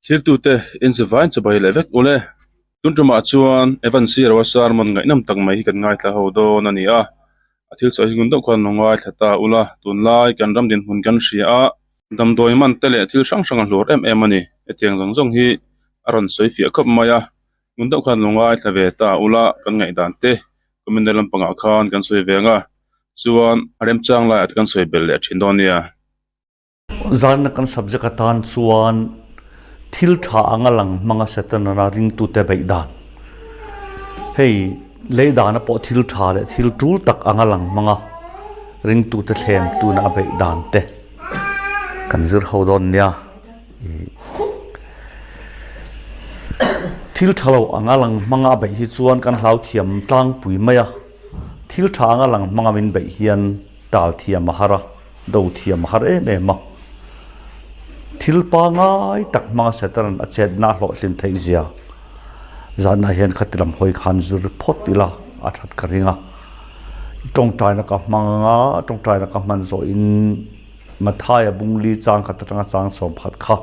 Thiltute inzivain chibai leh vek ule. Tun tumah chuan Evan Siro-a sermon ngaihnawm tak mai hi kan ngaithla ho dawn a ni a. A thil sawi hi ngun deuh khan lo ngaithla ta ula, tunlai kan ram dinhmun kan hria a, damdawi man te leh thil hrang hrang a hluar em em a ni. Hetiang zawng zawng hi a rawn sawi fiah khawp mai a, ngun deuh khan lo ngaithla ve ta ula kan ngaihdan te comment na lampangah khan kan sawi ve ang a, chuan a remchang laiah te kan sawi belh leh thin dawn nia. Zalna kan subject atan chuan thil tha anga lang hmanga Setana ringtute beih dan. Hei lei dana pawh thil tha leh thil tul tak anga lang hmanga ringtute thlem tuna a beih dan te kan zir ho dawn nia. Thil tha lo anga lang hmanga a beih hi chuan kan hlau thiam tlangpui mai a, thil tha anga lang hmanga min beih hian tal thiam a har a. Do thiam a har em em a, thil pangai tak hmanga Satan a chetna a hlawhtlin theih zia zanah hian khati lam hawi khan zir phawt ila a that ka ring a. Tawngtaina ka hmang anga tawngtaina ka hman zawhin Mathaia bungli chang khat atanga chang sawm phat kha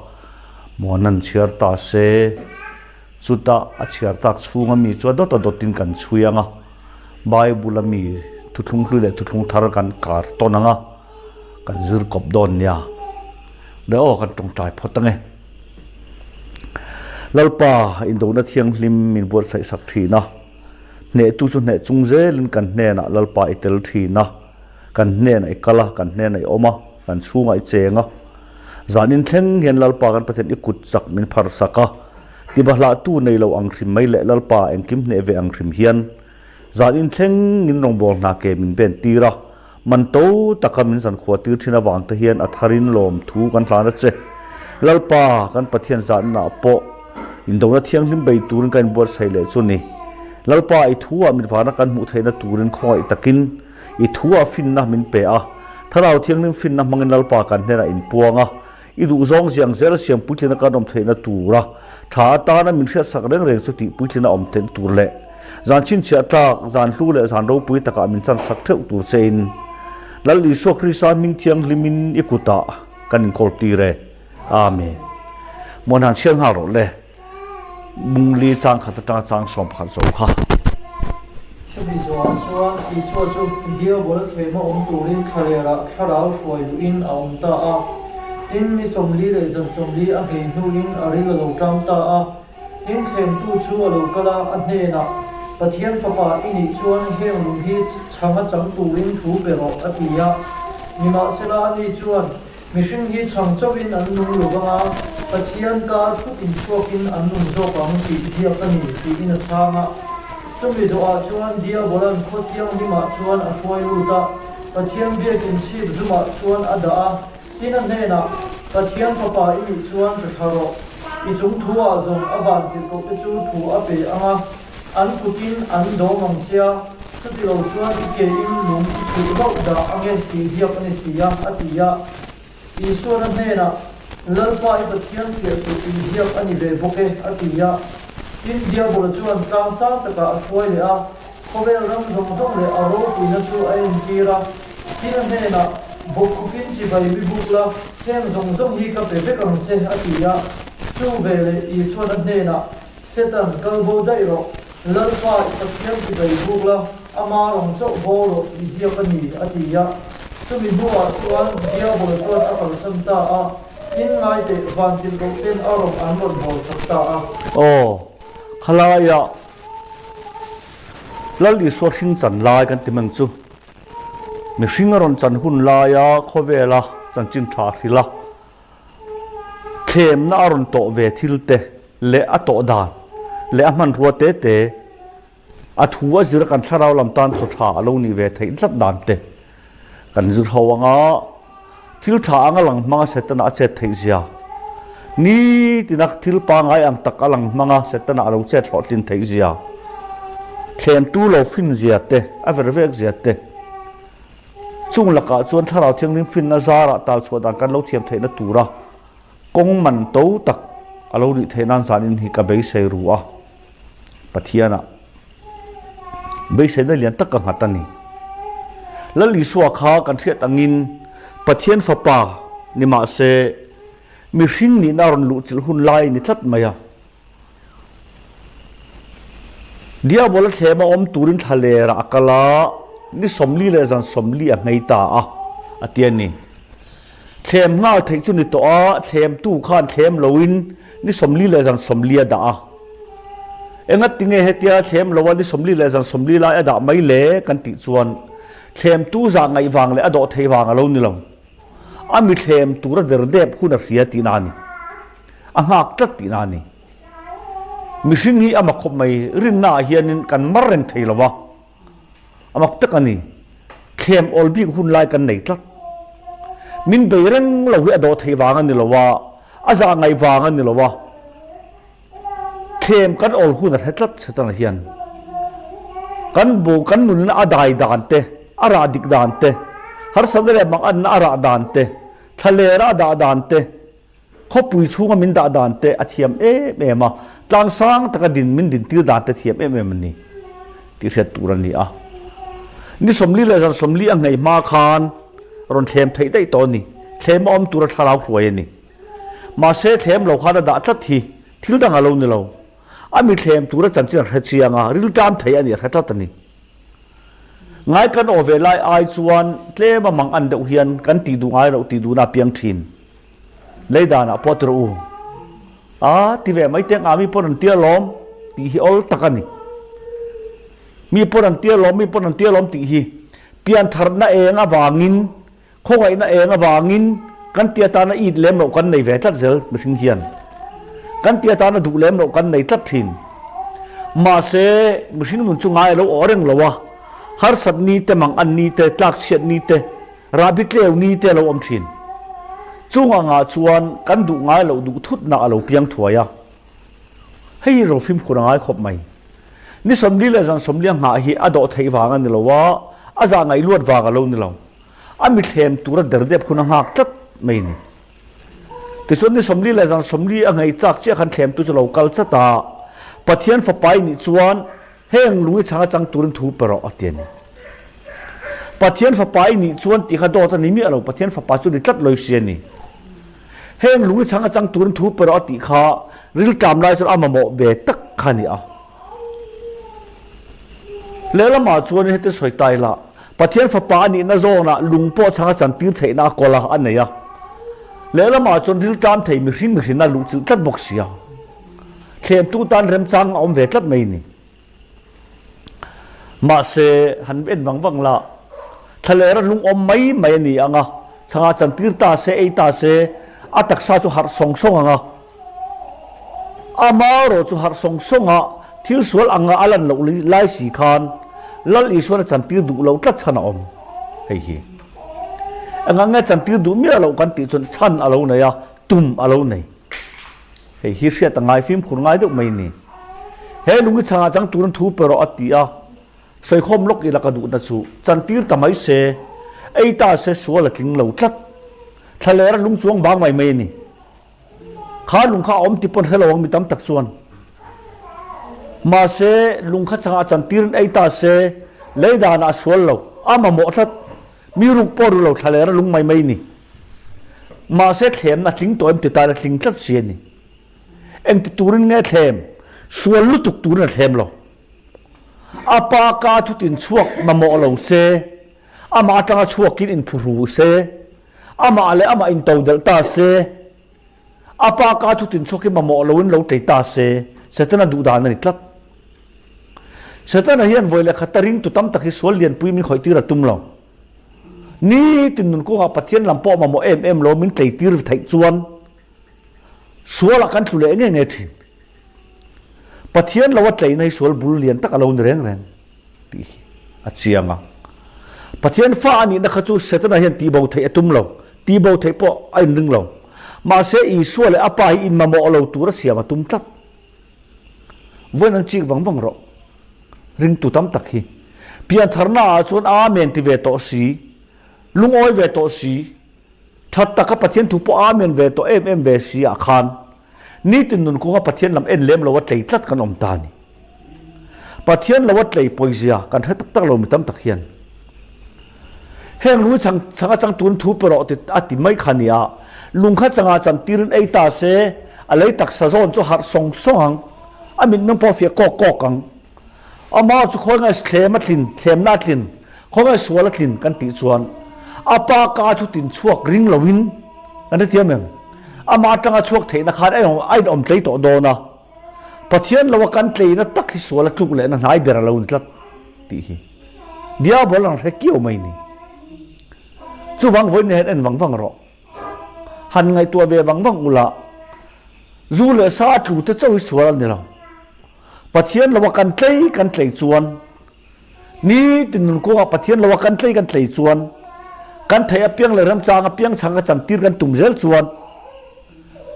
Muanan chhiar ta se, chutah a chhiar tak chhunga mi chu a dawt a dawtin kan chhui ang a. Bible a mi thuthlung hlui leh thuthlung thar kan kar tawn ang a, kan zir kawp dawn nia. Le aw kan tawngtai phawt ang e. Lalpa indona thianghlim min buatsaih sak thin a, hnehtu chu hneh chung zelin kan hnenah Lalpa i tel thin a, kan hnenah i kal a, kan hnenah i awm a, kan chhungah i cheng a. Zanin thleng hian Lalpa kan Pathian i kut chak min phar sak a, Tibahlahtu nei lo ang hrim mai leh Lalpa engkim hneh ve ang hrim hian zan inthleng in rawngbâwl hna ke min ben tir a, man to taka min zankhua tir thin avang te hian a tharin lawmthu kan hlan a che. Lalpa, kan Pathian zatna pawh indona thianghlim bei turin ka inbuatsaih leh chu ni. Lalpa, i thu-ah mitvana kan hmuh theihna turin khawngaih takin i thu-ah finna min pe a, Thlarau Thianghlim finna hmangin Lalpa kan hnenah inpuang a, I duhzawng ziang zel siam puitlina kan awm theihna tura tha atana min hriatsak reng reng chu tih puitlina awm theihna tur leh zan chhinchhiah tlak, zan hlu leh zan ropui takah min chansak theuh tur chein Lal Isua Krista hming thianghlimin i kutah kan inkawl tir e. Amen. Muanhan chhiar nghal rawh le. Bungli chang khat atanga chang 11 zo kha. Chumi zawhah chuan Isua chu Diabol thlema awm turin thlalerah thlarau hruai luhin a awm ta a. Tin, ni 40 leh zan 40 a nghei hnuin a ril a lo ṭam ta a. Tin, thlemtu chu a lo kal a, a hnenah, Pathian Fapa i nih chuan heng lung hi chhang a chang turin thu pe rawh, a ti a. Nimahsela, ani chuan, Mihring hi chhang chauhin an nung lo vang a, Pathian kar phut inchhuakin an nung zawk ang tih ziak a ni, tiin a chhang a. Chumi zawhah chuan Diabolan khaw thianghlimah chuan a hruai lut a, Pathian biakin chhip zumah chuan a dah a, tin a hnenah, Pathian fapa i nih chuan ka thla rawh, i chung thu-ah zawng a van tirhkoh te chu thu a pe ang a, an kutin an dawm ang che a, chuti lo chuan i kein lung i chhulh hlauh dah ang e tih ziak a ni si a, a ti a. Isuan a hnenah, Lalpa i Pathian fiah suh tih ziak a ni ve bawk e, a ti a. Tin, Diabola chuan tlang sang takah a hruai leh a, khawvel ram zawng zawng leh a ropuina chu a entir a. Tin, a hnenah, Bawkkhupin chibai mi buk la, heng zawng zawng hi ka pe vek ang che, a ti a. Chu veleh Isuan a hnenah, Setan, kal bo daih rawh. Lalpa, i Pathian ti bei buk la, ama rawng chauh bo rawh tih ziak a ni, a ti a. Chumi hnuah chuan Diabol chuan a kalsan ta a, tin ngai teh van tirh loh ten a rawng an rawn bawlsak ta a. Aw, khalaiah Lal Isua hring chan lai kan ti meng chu. Mihring a rawn chan hun laia khawvela chanchin tha hrilh a. Thlemna a rawn tawh ve thil te leh a tawh dan leh a hmanrua te te, a thu a zir a kan thlarau lam tan chaw tha a lo nih ve theih tlat dan te kan zir ho anga thil tha anga lang hmanga Setana a chet theih zia, nitina thil pangai ang tak a lang hmanga Setana a lo chet hlawhtlin theih zia, thlemtu lo fin zia te, a vervek zia te. Chung lakah chuan Thlarau Thianghlim finna zarah tal chhuah dan kan lo thiam theihna tura kawng man to tak a lo nih theih nan zanin hi ka beisei ru a, Pathianah beiseina lian tak ka nghat a ni. Lal Isua kha kan hriat angin Pathian Fapa ni mahse, Mihring nihna a rawn luhchilh hun lai a ni tlat mai a. Diabola thlema awm turin thlalerah a kal a, ni 40 leh zan 40 a nghei ta a, a ti a ni. Thlem nghal theih chu ni tawh a, thlemtu khan thlem loin ni 40 leh zan 40 a dah a. Engati nge hetia thlem loa ni 40 leh zan 40 lai a dah mai le kan tih chuan thlemtu zah ngaih vang leh a dawh theih vang a lo ni lo. A mi thlem tura derdep hun a hria tihna a ni. A nghak tlat tihna a ni. Mihring hi a mak khawp mai, rinna ah hianin kan mar reng thei lo va, a mak tak a ni. Thlem awl bik hun lai kan nei tlat. Min bei reng lo hi a dawh theih vang a ni lo a, a zah ngaih vang a ni lo a. Thlem kan awl hun a hre tlat Setana hian. Kan bu kan nunna a dai dan te, a rah dik dan te, harsatna leh manganna a rah dan te, thlalera a dah dan te, khawpui chhunga min dah dan te a thiam em em a, tlang sang taka din min din tir dan te thiam em em a ni tih hriat tur a ni a. Ni 40 leh zan 40 a nghei hma khan rawn thlem theih daih tawh a ni. Thlem a awm tura thlarau hruai a ni. Mahse thlem lo khan a dah tlat hi thil dang a lo ni lo. A mi thlem tura chanchin a hre chiang a, rilṭam thei a nih a hre tlat a ni. Ngai kan aw ve lai ai chuan tlem a mang an deuh hian kan tih duh ngai loh tih duhna a piang thin. Lei danah pawh ti rawh u. A ti ve mai teng a mi pawn an tia lawm tih hi awl tak a ni. Mi pawn an tia lawm, mi pawn an tia lawm tih hi piantharna eng avangin Khawngaihna eng avangin kan ti atana it lem loh kan nei ve tlat zel mihring hian. Kan ti atana duh lem loh kan nei tlat thin. Mahse, mihring nun chu ngai a lo awh reng lo a, harsat ni te, mang an ni te, tlak chhiat ni te, rahbi tleu ni te a lo awm thin. Chung angah chuan kan duh ngai loh duh thutna a lo piang thuai a. Hei hi rofimkhur a ngai khawp mai. Ni 40 leh zan 40 a nghah hi a dawh theih vang a ni lo a, a zah ngaih luat vang a lo ni lo. A mithlem tura derdep hun a nghak tlat mai a ni. Tichuan ni 40 leh zan 40 a ngei chak chiah khan thlemtu chu lo kal chat a, Pathian fapa i nih chuan heng lung i chhang a chang turin thu pe rawh a ti a ni. Pathian fapa i nih chuan tih kha dawt a ni miah lo, Pathian fapa chu ni tlat lawih si a ni. Heng lung i chhang a chang turin thu pe rawh a tih kha rilṭam lai chuan a mamawh ve tak kha a ni a. Lehlamah chuan heti sawi ta ila, Pathian fapa a nihna zawnah lung pawh chhang a chantir theihna a kawl a, a nei a. Lehlamah chuan rilṭam thei mihring mihrinna luhchilh tlat bawk si a. Thlemtu tan remchang a awm ve tlat mai a ni. Mahse, han en vang vang la, thlalera lungawm mai mai a ni ang a, chhangah chantir ta se, ei ta se, a taksa chu harh sawng sawng ang a. Amaherawh chu harh sawng sawng a, thil sual anga a lan loh lai si khan Lal Isuan a chantir duh loh tlat chhan a awm. Hei hi engah nge chantir duh miah loh kan tih chuan chhan a lo nei a, tum a lo nei. Hei hi hriat a ngai fimkhur ngai deuh mai a ni. He lungi chhangah chang turin thu pe rawh a ti a, sawikhawm lawk ila ka duhna chu chantir ta mai se, ei ta se sual a tling lo tlat. Thlalera lung chuang bang mai mai a ni. Kha lung kha a awm ti pawn hre lo ang mi tam tak chuan. Mahse lung kha changah chantirin ei ta se, lei danah a sual lo, a mamawh tlat. Mi ruk pawh ru lo thlalera lung mai mai ni. Mahse thlemna a tling tawh em ti tan a tling tlat si a ni. Engti turin nge thlem? Sual lutuk turin a thlem lo. A pa ka thutin chhuak mamawh lo se, amah atanga chhuakin inphuhru se, amah leh amah intodelh ta se, a pa ka thutin chhuakin mamawh loin lo tlei ta se, Setana duh dan a ni tlat. Setana hian vawi leh khat a ringtu tam tak hi sual lianpui min khawih tir a tum lo. Nitin nun kawngah Pathian lam pawh mamawh em em lo min tlei tir theih chuan sualah kan tlu leh nge nge thin. Pathian lo a tleina hi sual bul lian tak a lo ni reng reng tih hi a chiang a. Pathian fa a nihna kha chu Setana hian tihbo theih a tum lo, tihbo theih pawh a inring lo. Mahse Isua leh a Pa hi inmamawh lo tura siam a tum tlat. Vawiin an chik vang vang rawh. Ringtu tam tak hi. Piantharna ah chuan Amen ti ve tawh si, lungawi ve tawh si, that taka Pathian thu pawh Amen ve tawh em em ve si ah khan nitin nun kawnga Pathian lam en lem lo a tlei tlat kan awm ta a ni. Pathian lo a tlei pawizia kan hre tak tak lo mi tam tak hian. Heng lung hi chang changa chang turin thu pe rawh ti a ti mai kha nia. Lung kha changa chan tirin ei ta se, a lei taksa zawn chu harh sawng sawng ang, a mitmeng pawh a fiah kawk kawk ang. Amah chu khawi ngai thlem a tlin, thlemna a tlin, khawi ngai sual a tlin kan tih chuan a pa ka thu tin chhuak ring lovin kan hrethiam em? Amah atanga chhuak theihna khan a inawm tlei tawh dawn a, Pathian loa kan tleina tak hi sual a tluk lehna hnai ber a lo ni tlat tih hi Diabol an hre kiau mai ni. Chuvang vawiin hian en vang vang rawh. Han ngaihtuah ve vang vang ula, zu leh sa a tlu te chauh hi sual a ni lo. Pathian loa kan tlei kan tlei chuan, nitin nun kawngah Pathian loa kan tlei kan tlei chuan, kan theih apiang leh remchang apiang chhang ka chantir kan tum zel chuan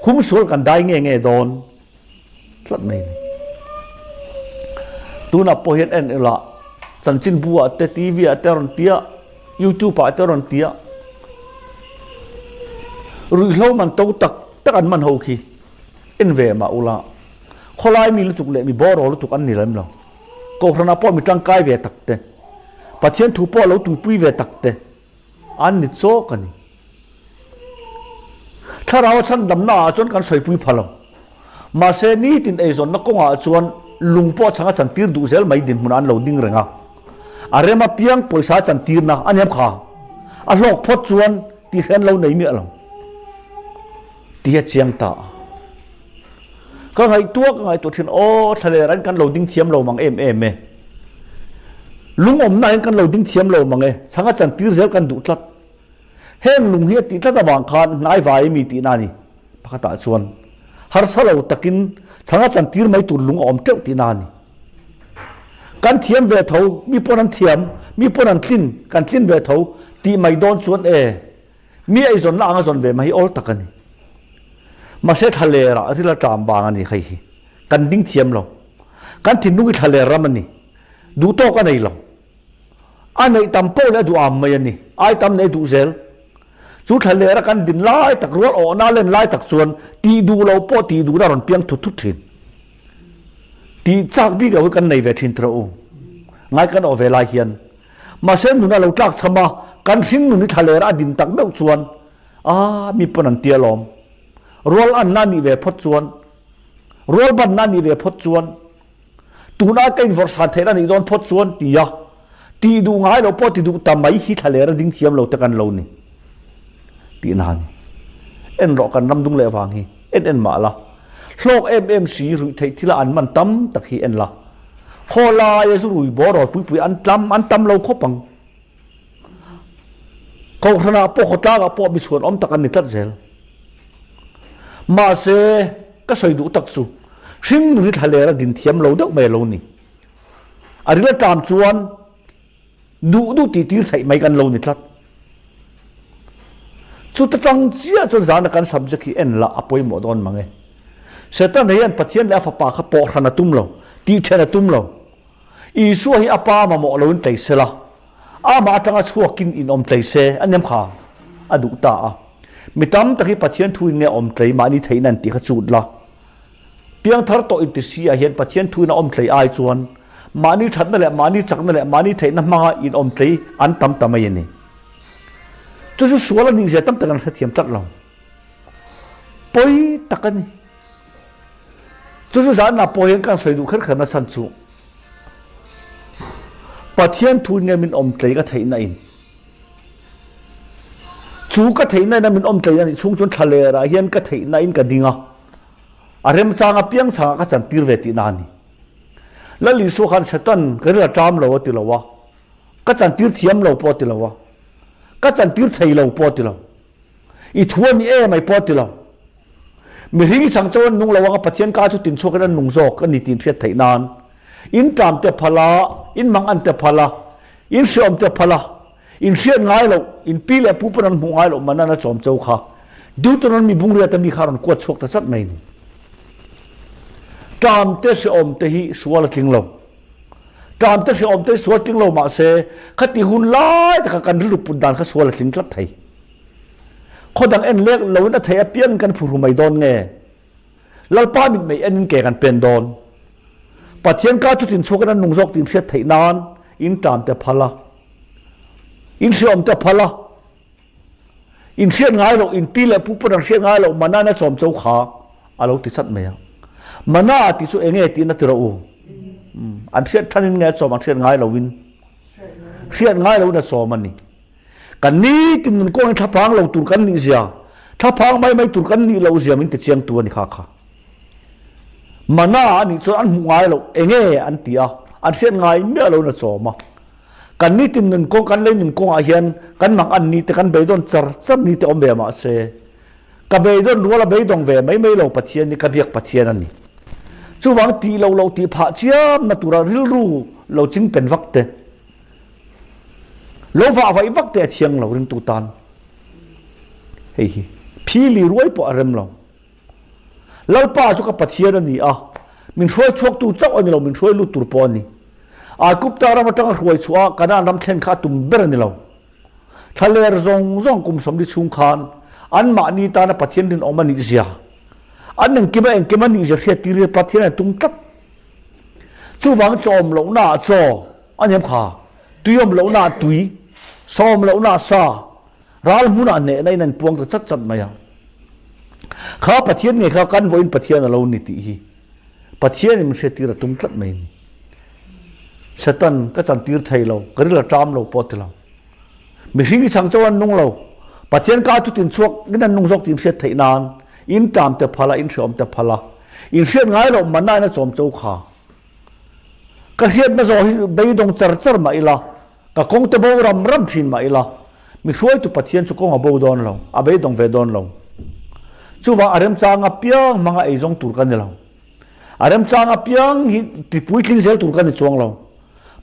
humsual kan dai nge nge dawn tlat mai a ni. Tunah pawh hian en ila chanchinbu ah te TV ah te a rawn ti a, YouTube ah te a rawn ti a, ruihhlo man to tak tak an man ho khi en ve mah ula khawlai mi lutuk leh mi bawraw lutuk an ni lem lo. Kohhranah pawh mi tangkai ve tak te, Pathian thu pawh lo tuipui ve tak te an ni chawk a ni. Thlarau a chhandamna ah chuan kan sawipui pha lo. Mahse nitin eizawnna kawngah chuan lung pawh chhang a chantir duh zel mai dinhmun ah an lo ding reng a. A rem apiang pawisa a chantirna a niam kha. A hlawk phawt chuan tihre an lo nei miah lo. Tih a chiang ta a. Ka ngaihtuah ka ngaihtuah thin aw thlaler ah kan lo ding thiam lo mang em em e. Lungawmna ah kan lo ding thiam lo mang e. Chhang a chantir zel kan duh tlat. Heng lung hi a tih tlat avang khan hnai vai mi tihna a ni. Pakhatah chuan harsa lo takin chhang a chantir mai tur lung a awm teuh tihna a ni. Kan thiam ve tho, mi pawn an thiam, mi pawn an tlin, kan tlin ve tho tih mai dawn chuan e, mi eizawnna anga zawn ve mai hi awl tak a ni. Mahse thlaler ah ril a ṭam vang a ni hei hi. Kan ding thiam lo. Kan thinlung hi thlaler ram a ni. Duhtawk a nei lo. A neih tam poh leh a duh am mai a ni. Ai tam nei duh zel. Chu thla lera kan din lai tak rual awhna len lai tak chuan tih duh lo pawh tih duhna rawn piang thut thut thin. Tih chak bik lo hi kan nei ve thin tawh u. Ngai kan awh ve lai hian. Mahse nun a lo tlak cham a, kan hring nun hi thla lera a din tak meuh chuan a mi pawn an tia lawm. Rual anna a nih ve phawt chuan, rual banna a nih ve phawt chuan, Tuna ka invawrhsan theihna nih dawn phawt chuan ti a, tih duh ngai loh pawh ti duh ta mai hi thlaler a ding thiam lo te kan lo ni tihna a ni. En rawh kan ram dung leh vang hi en en mah la, hlawk em em si ruih theih thila an man tam tak hi en la, khaw laia zu rui bawr rawl pui pui an tlam an tam lo khawp ang. Kohhranah pawh khawtlangah pawh mi chhuan awm tak an ni tlat zel. Mahse, ka sawi duh tak chu hringnun hi thlaler a din thiam lo deuh mai a lo ni. A ril aṭam chuan duh duh tih tir theih mai kan lo ni tlat. Chuta ṭang chiah chuan zana kan subject hi en lah a pawimawh dawn mang e. Satan hian Pathian leh a fapa kha pawhhran a tum lo, tihṭhen a tum lo. Isua hi a pa mamawh loin tlei se la, amah atanga chhuakin in awm tlei se a nem kha a duh ta a. Mi tam tak hi Pathian thuin nge awm tlei mahni theihna an tih kha chut la. Piangthar tawh inti si ah hian Pathian thuin a awm tlei ai chuan mahni thatna leh mahni chakna leh mahni theihna hmanga in awm tlei an tam ta mai a ni. Chu chu sual a nih zia tam tak an hrethiam tlat lo. Pawi tak a ni. Chu chu zanah pawh hian kan sawi duh kher kher nachhan chu Pathian thu nge min awm tlei ka theihna in chu ka theihna in a min awm tlei a nih chhung chuan thlaler ah hian ka theihna in ka ding a, a remchang apiang chhangah ka chantir ve tihna a ni. Lal Isua khan Satan ka ril a ṭam lo a ti lo a, ka chantir thiam lo pawh a ti lo a, ka chantir thei lo pawh a ti lo. I thu a ni em ai pawh a ti lo. Mihring i chang chauh an nung lo anga Pathian ka chu tin chhuakin an nung zawk a ni tih hriat theih nan in tlam te phal a, in mang an te phal a, in hriawm te phal a, in hriat ngai loh, in pi leh pu pawn an hmuh ngai loh man an a chawm chau kha Deuteronomy bungriat a mi kha a rawn kuat chhuak ta chat mai ni. Tlam te hriawm te hi sual a tling lo. Tlam te hriawm te hi sual tling lo mah se khati hun lai taka kan rilru put dan kha sual a tling tlat thei. Khaw dang en lek loin a theih apiangin kan phuhru mai dawn nge? Lalpa mitmei enin ke kan pen dawn? Pathian ka chutin chhuakin an nung zawk tih hriat theih nan in tlam te phal a. In hriawm te a phal a. In hriat ngai loh, in pi leh pu pawn an hriat ngai loh mana na chawm cho kha a lo ti chat mai a. Mana tih chu enge tiin a ti rawh u. An hriat thanin nge a chawm an hriat ngai loin hriat ngai loin a chawm a ni. Kan nitin nun kawngin thlaphang lo tur kan nih zia, thlaphang mai mai tur kan nih loh zia min ti chiangtu a ni kha kha. Mana a nih chuan an hmuh ngai loh enge an ti a, an hriat ngai miah loin a chawm a. Kan nitin nun kawng, kan lei nun kawngah hian kan mang an ni te, kan beidawn char char ni te awm ve mahse, ka beidawn rual a beidawng ve mai mai lo Pathian hi ka biak Pathian a ni. Chuvang tih loh loh tih phah chiamna tura rilru lo ching pen vak te, lo vah vaih vak te a thiang lo ringtu tan. Hei hi phili ruai pawh a rem lo. Lalpa chu ka Pathian a ni a, min hruai chhuaktu chauh a ni lo, min hruai lut tur pawh a ni. Aigupta ram atanga hruai chhuah a Kanaan ram thlen kha a tum ber a ni lo. Thlaler zawng zawng kum 40 chhung khan anmahni tana Pathian rinawm a nih zia, an engkima engkim a nih zia hriat tir Pathian a tum tlat. Chuvang chawm lohnaah chaw a niam kha, tui awm lohnaah tui, sa awm lohnaah sa, Ral hmunah hnehna in an puang ta chat chat mai a. Kha Pathian ngei kha kan vawiin Pathian a lo ni tih hi Pathian in min hriattir a tum tlat mai a ni. Satan ka chantir thei lo, ka ril a ṭam lo pawh ti lo. Mihring hi chang chauh an nung lo, Pathian ka chutin chhuak in an nung zawk tih in hriat theih nan in ṭam te phal a, in hreawm te phal a, in hriat ngai loh manna in a chawm cho kha. Ka hriatna zawh hi beidawng char char mah ila, Ka kawng te bo ram ram thin mah ila, mi hruaitu Pathian chu kawng a bo dawn lo, a beidawng ve dawn lo. Chuvang a remchang apiang hmanga eizawng tur ka ni lo. A remchang apiang hi ti puitling zel tur ka ni chuang lo.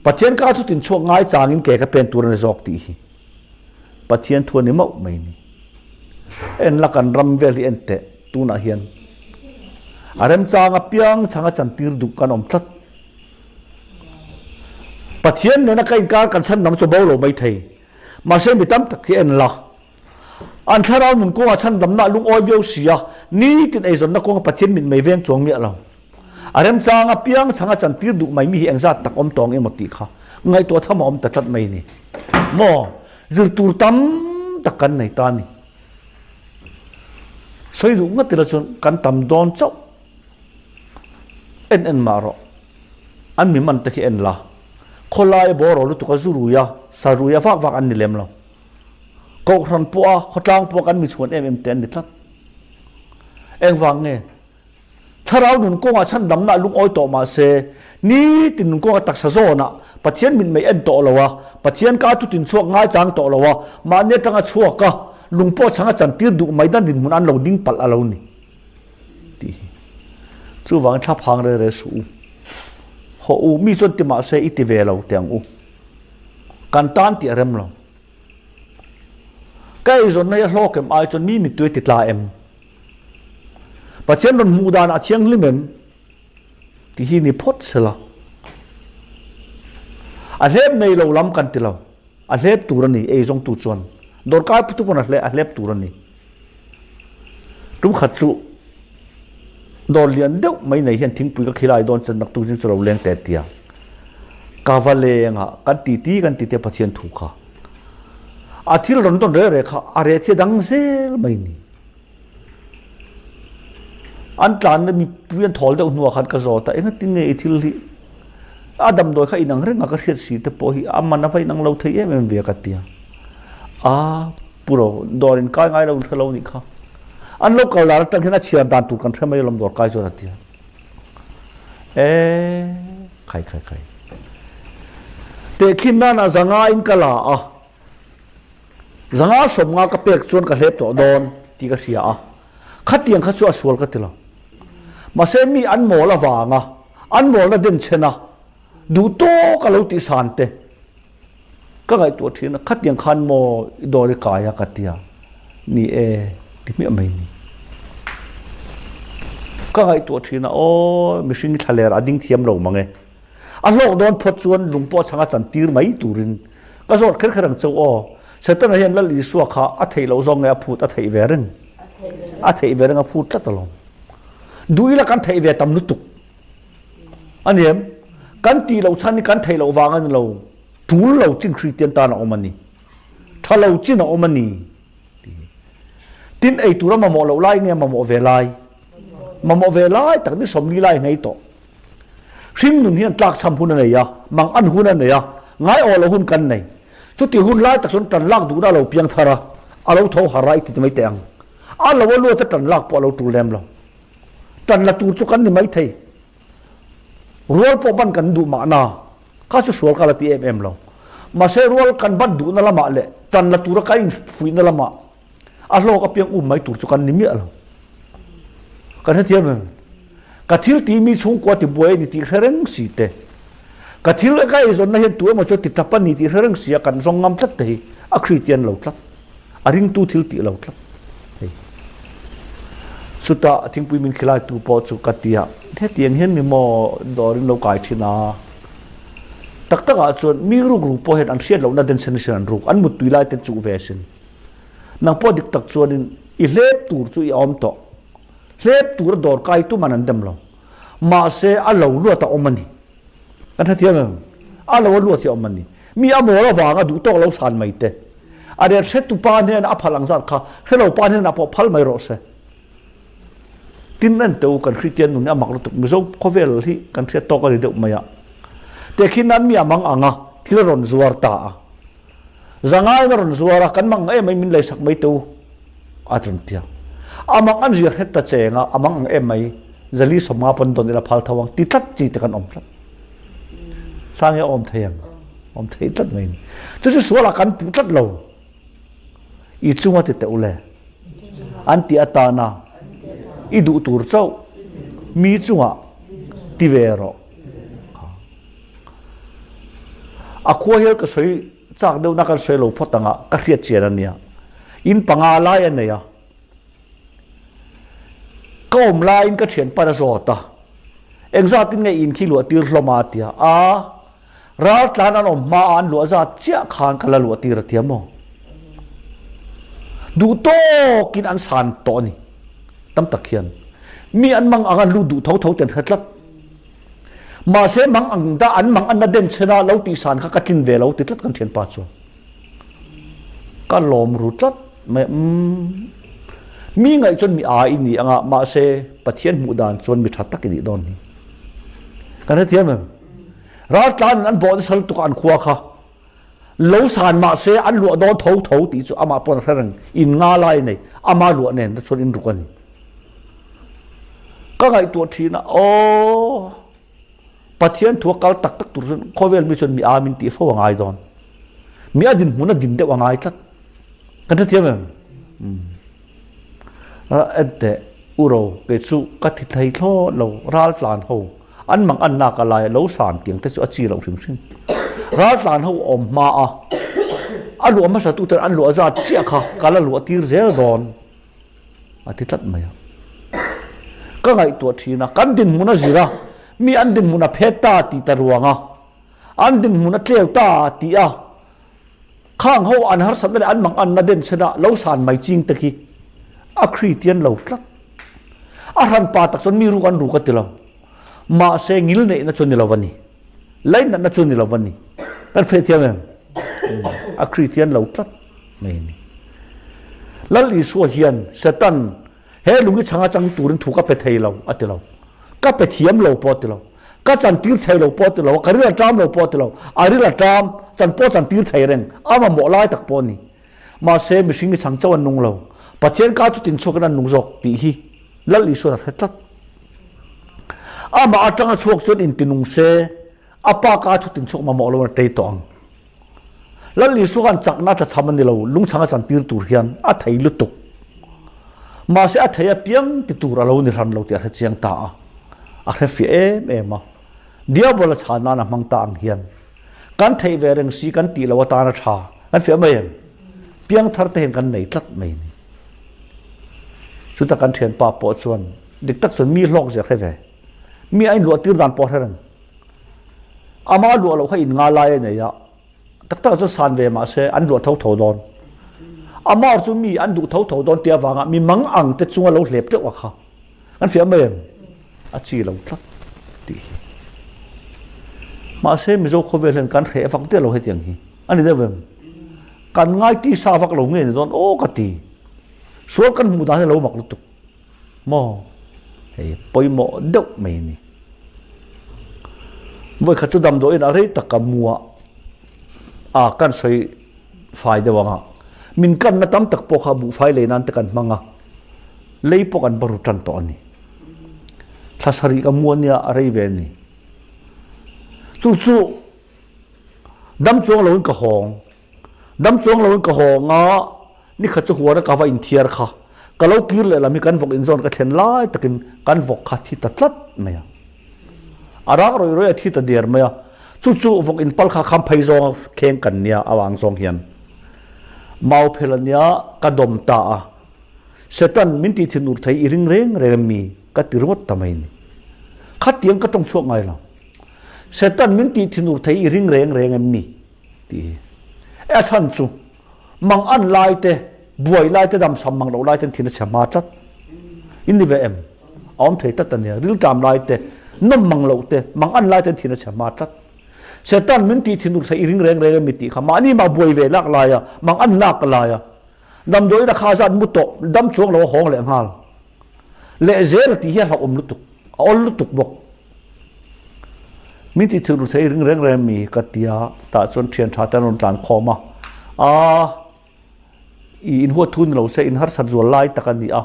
Pathian ka chu tinchhuak ngai changin ke ka pen tur a ni zawk tih hi Pathian thu a ni mauh mai ni. En la kan ram vel hi en teh tunah hian a remchang apiang changa chantir duh kan awm tlat. Pathian nena ka inkar kan chhan dang chu bo lo mai thei. Mahse mi tam tak hi en la. An thlarau nun kawngah chhan damna a lungawi viau si a, nitin eizawnna kawnga Pathian mit mei veng chuang miah lo. A remchang a piang chhang a chantir duh mai mi hi engzat tak awm tawng emaw tih kha ngaihtuah tham a awm ta tlat mai ni. Maw? Zir tur tam tak kan nei ta a ni. Sawi duh ngat ila chuan kan tam dawn chauh. En en mah rawh. An mi man te khi en la. Khawlai a bawraw lutuk a zu rui a, sa rui a vak vak an ni lem lo. Kohhran pawh a, khawtlang pawh a kan mi chhuan em em te an ni tlat. Engvang nge? Thlarau nun kawngah chhandamna a lungawi tawh mah se, nitin nun kawnga taksa zawnah Pathian mitmei en tawh lo a, Pathian ka chutin chhuak ngaichang tawh lo a, mahni atanga chhuak a, lung pawh chhanga chantir duh mai dan dinhmun an lo ding palh a lo ni. tih hi. Chuvangin thla phang re re suh u. Hawh u, mi chuan ti mahse i ti ve lo teh ang u. Kan tan tih a rem lo. Ka eizawnna hi a hlawk em ai chuan mi mittui a ti tla em? Pathian rawn hmuh danah a thianghlim em? Tih hi ni phawt sela. A hlep nei lo lam kan ti lo. A hlep tur a ni, eizawngtu chuan. Dawrkai putu pawn a hlep tur a ni. Tum khat chu dawr lian deuh mai nei hian thingpui ka khilai dawn chuan naktuk zing chu lo leng teh tia. Ka va leng a, kan titi kan titi a Pathian thu kha. A thil rawn dawn reh reh kha a reh thia dang zel mai ni. An tlanna mipui an thawl deuh hnuah khan ka zawt a, engatin nge i thil hi a damdawi kha inang reng a ka hriat si te pawh hi a man a va inang lo thei em em ve ka tia. A pu ro dawr in kai ngai lo in hre lo nih kha. An lo kal dan atang hian a chhiar dan tur kan hre mai alawm dawr kai chuan a tia. E khai khai khai. Tehkhin nana zanga in ka la a. Zanga 50 ka pek chuan ka hlep tawh dawn tih ka hria a, khatiang kha chu a sual ka ti lo. Mahse mi an mawl avanga an mawlna den chhen a, duh tawk a lo tih san te ka ngaihtuah thin a, khatiang khan maw i dawr i kai a ka tia, ni e ti hmiah mai ni. Ka ngaihtuah thin a, aw mihring thlaler a ding thiam lo mang e. A hlawk dawn phawt chuan lung pawh chhanga chantir mai turin ka zawt kher kher ang cheu aw. Setana hian Lal Isua kha a theih loh zawng nge a phut a theih ve reng? A theih ve reng a phut tlat alawm. Duh ila kan theih ve tam lutuk a ni em? Kan tih loh chhan hi kan theih loh vang a ni lo, tul lo chin Kristian tan a awm a ni. Tha lo chin a awm a ni ti hi. Tin, ei tura mamawh loh lai nge mamawh ve lai? Mamawh ve lai tak ni 40 lai nghei tawh. Hring nun hian tlakchham hun a nei a, mang an hun a nei a, ngaiawh loh hun kan nei. Chuti hun lai tak chuan tan lak duhna a lo piang thar a, a lo tho har a i ti mai teh ang. A lo a luat a tan lak pawh a lo tul lem lo. Tan la tur chu kan ni mai thei. Rual pawh ban kan duh mahna, kha chu sual ka la ti em em lo. Mahse rual kan ban duhna lamah leh tan la tura kan infuihna lamah a hlawk apiang um mai tur chu kan ni miah lo. Kan hrethiam em? Ka thil tih mi chhungkua ti buai a ni tih hre reng si te, ka thil ka eizawnna hian tu emaw chu a ti tap a ni tih hre reng si a kan zawng ngam tlat te hi a Kristian lo tlat, a ringtu thil tih lo tlat hei. Chutah thingpui min khilaitu pawh chu ka ti a, hetiang hian mi maw dawrin lo kai thin a, tak takah chuan mi ruk ruk pawh hian an hriat lohna denchhen sin an ruk, an muttui lai te chuh ve sin. Nang pawh dik tak chuanin i hlep tur chu i awm tawh. Hlep tura dawr kai tuman an dem lo. Mahse a lo luat a awm a ni. Kan hrethiam em? A lo a luat hi a awm a ni. Mi a mawl avanga duh tawk lo san mai te. A rel hretu pa hnenah a phal ang zat kha hrelo pa hnenah pawh phal mai rawh se. Tin en teh u kan Kristian nun hi a mak lutuk. Mizo khawvel hi kan hriat tawk a ni deuh mai a. Tehkhin nan mi a mang ang a, thil a rawn zuar ta a. Zangain a rawn zuar a, kan mang em mai min leisak mai teh u a rawn ti a. A mang an zir het ta cheng a, a mang ang em mai, zali 50 pawn dawn ila phal tho ang ti tlat chi te kan awm tlat. Sang hi a awm thei ang, awm thei tlat mai ni. Chu chu sualah kan puh tlat lo. I chunga ti teh u le. An ti atana i duh tur chauh mi chungah ti ve rawh. A khua hian ka sawi chak deuh na kan sawi lo phawt ang a, ka hriat chian a nia. In panga lai a nei a. Ka awm laiin ka thianpan a zawt a. Engzatin nge in khi luah tir hlawm a a ti a. A, raltlan an awm hma a an luah zat chiah khan ka la luah tir a ti a maw? Duh tawkin an san tawh a ni. Tam tak hian mi an mang ang an lut duh tho tho ten hre tlat. Mahse mang ang dah an mang anna den chhen a lo tih san kha ka tlin ve lo ti tlat kan thianpa chuan. Ka lawm ru tlat mai umm. Mi ngaih chuan mi a i ni anga mahse Pathian hmuh dan chuan mi tha tak i nih dawn hi. Kan hrethiam em? Raltlan in an bawh nasa lutuk a an khua kha. Lo san mahse an luah dawn tho tho tih chu amah pawn a hre reng. In nga lai nei ama luah nen te chuan in ruk a ni. Ka ngaihtuah thin a, aw Pathian thu a kal tak tak tur chuan khawvel mi chuan mi a min tih fo a ngai dawn. Mi a dinhmun a din deuh a ngai tlat. Kan hrethiam em? Enteh, u ro, kei chu ka thi thei thlawt lo, ral tlan ho, an mang an nak a lai lo san tiang te chu a chi loh hrim hrim. Ral tlan ho awm hma a, a luah hmasa tu ten an luah zat chiah kha ka la luah tir zel dawn. A ti tlat mai a. Ka ngaihtuah thin a, kan dinhmun a zir a, mi an dinhmun a phet ta tih ta ruang a, an dinhmun a tleu ta tih a, khang ho an harsatna leh an manganna den chhen a lo san mai ching te khi a Kristian lo tlat. A hranpa tak chuan mi ruk an ruk a ti lo. Mahse ngil neihna chu ni lo a ni. Lainatna chu ni lo a ni. Kan hrethiam em? A Kristian lo tlat. Mai a ni. Lal Isua hian Satan he lungi chhanga chang turin thu ka pe thei lo a ti lo. Ka pe thiam lo pawh a ti lo. Ka chantir thei lo pawh a ti lo. Ka ril a ṭam lo pawh a ti lo. A ril a ṭam, chan pawh chantir thei reng, a mamawh lai tak pawh a ni. Mahse mihring hi chhang chauh an nung lo. Pathian ka chu tinchhuakin an nung zawk tih hi Lal Isuan a hre tlat. Amah aṭanga chhuak chuan intinung se, a pa ka chu tinchhuak mamawh lo a tei tawh ang. Lal Isua khan chakna tla chham a ni lo, lungchhang a chantir tur hian a thei lutuk. Mahse a thei apiang ti tur a lo ni hran lo tih a hre chiang ta a, a hre fiah em em a. Diabol a chhan nan a hmang ta ang hian kan theih ve reng si kan tih loh atan a tha, kan fiah mai em? Piangthar te hian kan nei tlat mai a ni. Chuta kan thianpa pawh chuan dik tak chuan mi hlawk zia hre ve, mi a inluah tir dan pawh hre reng. Ama luah loh kha in nga lai a nei a, tak tak ah chuan san ve mah se an luah tho tho dawn. Amar chu mi an duh tho tho dawn tih avanga mi mang ang te chunga lo hlep teuh a kha. Kan fiah mai em? A chi lo tlat tih hi. Mahse Mizo khawvel hian kan hreh vak der lo hetiang hi. A ni deuh em? Kan ngai tisa vak lo nge ni dawn aw ka ti. Sual kan hmuh dan hi a lo mak lutuk maw? Hei pawimawh deuh mai a ni. Vawikhat chu damdawiin a rei tak ka mu a, a kan sawi fai deuh ang a, min kanna tam tak pawh kha buhfai lei nan te kan hmang a, lei pawh kan baru tan tawh a ni. Thla sarih ka mu a nia a rei ve a ni. Chu chu dam chuang loin ka hawng. Dam chuang loin ka hawng a, nikhat chu huana ka va inthiar kha. Ka lo kir leh lam hi kan vawk inzawn ka thlen lai takin kan vawk kha thi ta tlat mai a. A rak rawih rawih a thi ta der mai a. Chu chu vawk inpal kha kham phei zawnga kheng kan nia avang zawng hian mau phel a nia ka dawm ta a. Satan min tih thinur thei i ring reng reng em mi ka ti ringawt ta mai ni. Khatiang ka tawng chhuak ngai lo. Satan min tih thinur thei i ring reng reng em mi tih hi. E a chhan chu mang an lai te, buai lai te, damsam mang loh lai ten thin a chhe hma tlat. In ni ve em? A awm thei tlat a nia. Rilṭam lai te, nawm mang loh te, mang an lai ten thin a chhe hma tlat. Satan min tih thinur thei i ring reng reng em mi tih kha mahni mah buai ve lak lai a, mang an lak lai a, Damdawiin a kha zat mu tawh dam chuang lo a hawng leh nghal. Leh zel a tih hi a hlauhawm lutuk, a awl lutuk bawk. Min ti thil ru thei ring reng reng mi ka ti a, tah chuan thian tha te an rawn tlan khawm a, aa i inhuat thu ni lo se in harsat zual lai tak a ni a,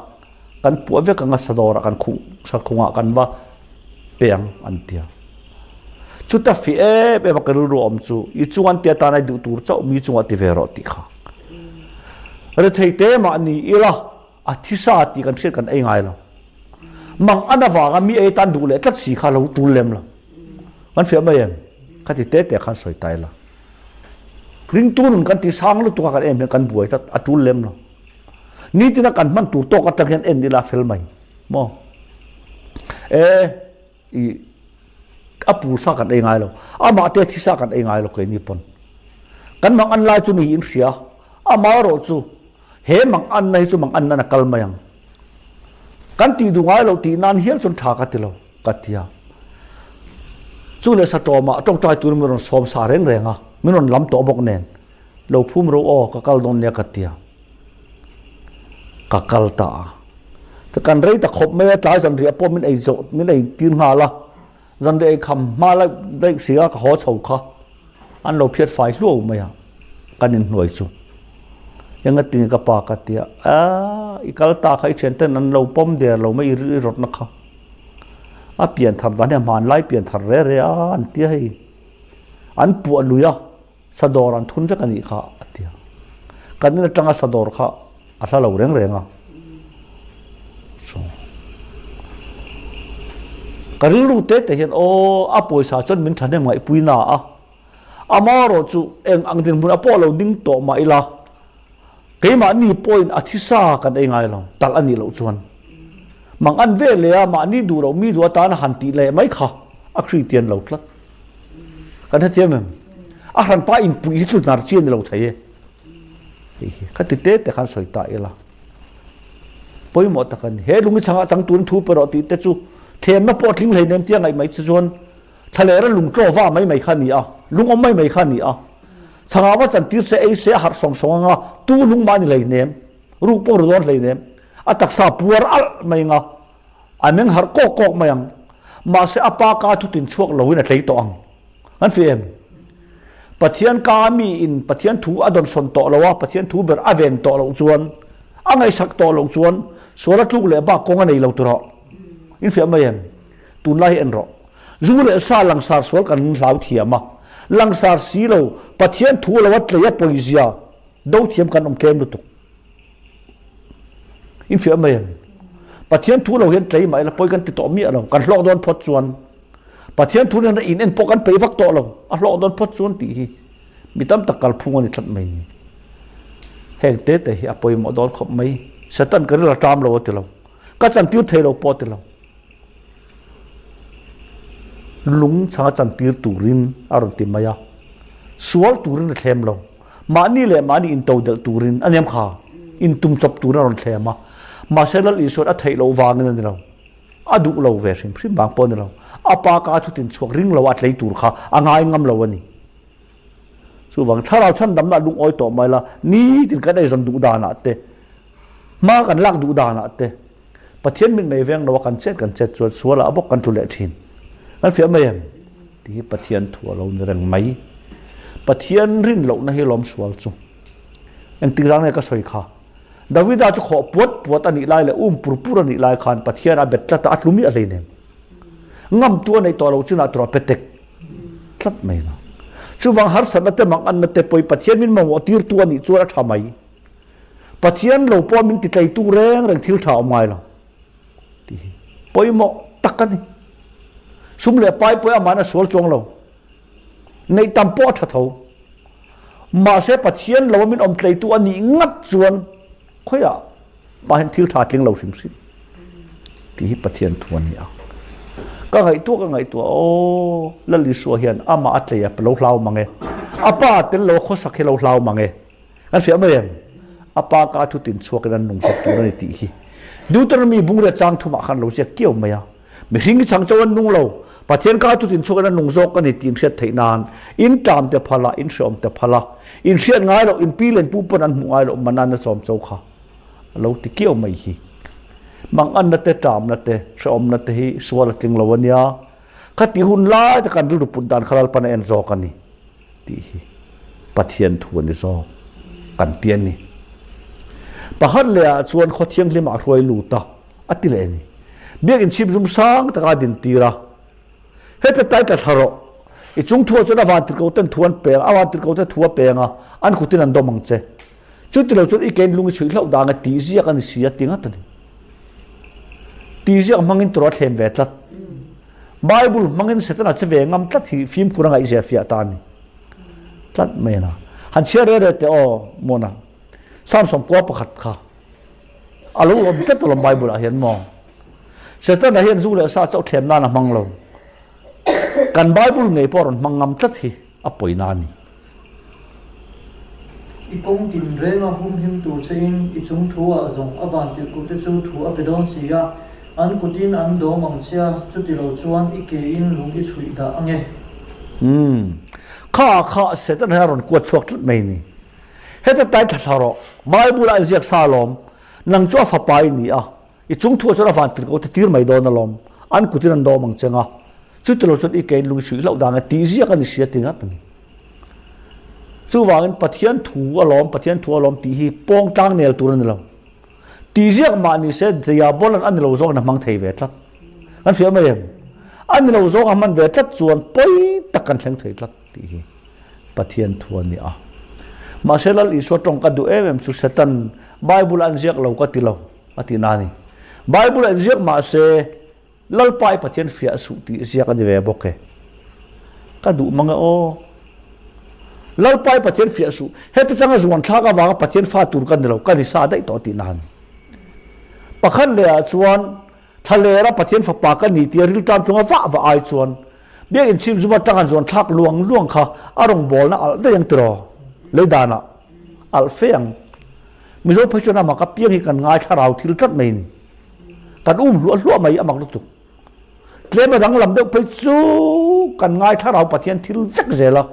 kan puah vek ang a sadawrah kan khuh sakhungah kan va pe ang an ti a. Chuta fih em em a ka rilru awm chu i chung an tia tan ai duh tur chauh mi chungah ti ve rawh tih kha. Rethei te mah ni ila a thisa tih kan hriat kan ei ngai lo. Mang an avanga mi ei tan duh leh tlat si kha lo tul lem lo. Kan fiah mai em? Ka ti te te khan sawi ta ila. Ringtu nun kan ti sang lutuk a kan em hian kan buai tlat a tul lem lo. Nitina kan hman tur tawk atang hian en ila fel mai maw? E. I a pur sa kan ei ngai lo, amah te thi sa kan ei ngai lo keini pawn. Kan mang an lai chu ni in hria, amah erawh chu he mang anna hi chu mang anna na kal mai ang. Kan tih duh ngai lo tih nan hial chuan tha ka ti lo, ka ti a. Chu leh sa tawmah tawngtai turin min rawn sawm sa reng reng a, min rawn lam tawh bawk nen, lo phum ro aw ka kal dawn nia ka ti a. Ka kal ta a. Ta kan rei ta khawp mai a, tlai zanriah pawh min ei zawh, min ei tir nghal a. Zanriah ei kham hma laih daih si a, ka haw chho kha. An lo phiat fai hluau mai a, kan inhnuai chu. Enga tinge ka pa ka ti a, Aaa, i kal ta kha i thian ten an lo pawm der lo mai i rawtna kha. A pian thar dan hi a hmanlai pian thar re re a an ti a hei. An puah lui a. Sadawr an thun vek a nih kha a ti a. Kan in atanga sadawr kha a hla lo reng reng a. So ka rilru te te hian aw a pawisa chuan min thahnem ngaihpui na a. Amaherawh chu eng ang dinhmun a pawh lo ding tawh mah ila keimahni pawhin a thisa kan ei ngai lo talh a nih loh chuan mang an ve leh a mahni duh loh mi duh atana han tih leh mai kha a Kristian lo tlat. Kan hrethiam em? A hranpa inpuih hi chu hnar chi a ni lo thei e. Hei hi kha ti te te khan sawi ta ila. Pawimawh tak a ni. He lungi chhangah chang turin thu pe rawh tih te chu thlemna pawh a tling hlei nem tia ngaih mai che chuan thlalera lung tlaw va mai mai kha a ni a, lung awm mai mai kha a ni a. Chhangah va chantir se ei se a harh sawng sawng anga tu lung mah a ni hlei nem, ruk pawh ru dawn hlei nem. A taksa puar alh mai anga A meng harh kawk kawk mai ang. Mahse a pa ka thutin chhuak loin a tlei tawh ang. An fi em? Pathian ka a mi in Pathian thu a dawnsawn tawh lo a, Pathian thu ber a ven tawh loh chuan, a ngaihsak tawh loh chuan sual a tluk leh bak kawng a nei lo tirh. In fiah mai em? Tunlai hi en rawh. Zu leh sa langsar sual kan hlau thiam a, langsar si lo Pathian thu lo a tlei a pawizia do thiam kan awm tlem lutuk. In fiah mai em? Pathian thu lo hian tlei mah ila pawi kan ti tawh miah lo. Kan hlawk dawn phawt chuan Pathian thu nen in en pawh kan peih vak tawh lo. A hlawk dawn phawt chuan tih hi mi tam tak kalphung a ni tlat mai ni. Heng te te hi a pawimawh dawn khawp mai. Satan ka ril a ṭam lo a ti lo. Ka chantir thei lo pawh a ti lo. Lung chhanga chantir turin a rawn ti mai a. Sual turin a thlem lo. Mahni leh mahni intodelh turin a nem kha, intum chawp turin a rawn thlem a. Mahse Lal Isuan a theih loh vangin a ni lo. A duh lo ve hrim hrim vang pawh a ni lo. A pa ka thutin chhuak ring lo a tlei tur kha a ngai ngam lo a ni. Chuvang thlarau chhandamna lungawi tawh mai la, nitin kan eizawn duh danah te, hma kan lak duh danah te, Pathian mit mei veng lo a kan chet kan chet chuan sualah a bawk kan tlu leh thin. Kan fiah mai em? Tih hi Pathian thu a lo ni reng mai. Pathian rin lohna hi lawm sual chu. Engtik zang nge ka sawi kha? Davida chu khawh puat puat a nih lai leh um pur pur a nih lai khan Pathian a bet tlat a, a tlu miah hleinem. Ngamtu a neih tawh lo chinah tura pe tek tlat mai lo. Chuvang harsatna te manganna te pawi Pathian min mamawh tirtu a nih chuan a tha mai. Pathian lo pawh min titleitu reng reng thil tha awm ngai lo tih hi pawimawh tak a ni. Sum leh pai pawh amahin a sual chuang lo. Neih tam pawh a tha tho. Mahse Pathian lo a min awm tleitu a nih ngat chuan khawiah mahin thil tha tling lo hrim hrim tih hi Pathian thu a ni a. Ka ngaihtuah ka ngaihtuah aw Lal Isua hian amah a tlei a lo hlau mang e. A pa tel lo a khawsak hi lo hlau mang e. Kan fiah mai em? A pa ka thu tin chhuakin an nung chawp tur a ni tih hi. Deuteronomy bungria chang thumah khan lo ziak kiau mai a. Mihring hi chang cho an nung lo, Pathian ka thu tin chhuakin an nung zawk a ni tih inhriat theih nan in ṭam te phal a, in hreawm te phal a, in hriat ngai loh, in pi len pu pawn an hmuh ngai loh manan a chawm cho kha a lo ti kiau mai hi. Manganna te, ṭamna te, hreawmna te hi sual a tling lo a nia. Khati hun lai te kan rilru put dan kha Lalpan a en zawk a ni. Tih hi Pathian thu a ni zawk kan ti a ni. Pakhat leh ah chuan khaw thianghlim ah hruai lut a, a ti leh a ni. Biakinn chhip zum sang taka a din tir a, Heta tai tla thla rawh, i chung thu ah chuan a vantirhko ten thu an peng, a vantirhko te thu a peng a, an kutin an dawm ang che. Chuti lo chuan i kein lung i chhuih hlauh dang e tih ziak a ni si a ti ngat a ni. Tih ziak hmangin tawrh a thlem ve tlat. Bible hmangin Setana che ve ngam tlat hi fimkhur a ngaihzia fiah ta a ni tlat mai a. Han chhiar re re teh aw Mona. Samson kua pakhat kha a lo awm tlat alawm Bible ah hian maw. Setana hian zu leh sa chauh thlem nan a hmang lo. Kan Bible ngei pawh a rawn hmang ngam tlat hi a pawina a ni. I kawng tinrenga humhim tur chein i chung thu-ah zawng a van tirhkuhte chu thu a pe dawn si a, an kutin an dawm ang che a, chuti lo chuan i kein lung i chhuih dah ang e. Umm. Kha kha Satan hian a rawn kuat chhuak tlat mai ni. Heta tai thla thla rawh. Bible-ah in ziak sa alawm. Nang chu a fapa i ni a, i chung thu-ah chuan a van tirhkoh te tir mai dawn alawm. An kutin an dawm ang che nga. Chuti lo chuan i kein lung i chhuih hlauh dang e tih ziak a ni si a ti ngat a ni. Chuvangin Pathian thu alawm, Pathian thu alawm tih hi pawng tlang nel tur a ni lo. Tih ziak mah ni se Diabolan a ni lo zawngin a hmang thei ve tlat. Kan hria mai em? A ni lo zawng a hman ve tlat chuan pawi tak kan thleng thei tlat tih hi Pathian thu a ni a. Mahse Lal Isua tawng ka duh em em chu Satan Bible a inziak lo ka ti lo a tih na a ni. Bible a inziak mahse Lalpa i Pathian fiah suh tih ziak a ni ve bawk e. Ka duh mang e aw. Lalpa i Pathian fiah suh. Heti tanga zuan thlak avanga Pathian fa tur ka ni lo, ka ni sa daih tawh tih na a ni. Pakhat leh ah chuan thlalera Pathian fapa ka ni tia rilṭam chunga vah vah ai chuan Biakinn chhim zum atanga zuan thlak luang luang kha a rawngbawlna alh daih ang tiraw? Lei danah alh fe ang. Mizo phei chuan amah ka piang hi kan ngai thlarau thil tlat mai a ni. Kan um hluah hluah mai a mak lutuk. Tlem a danglam deuh phei chu kan ngai thlarau Pathian thil vek zel a.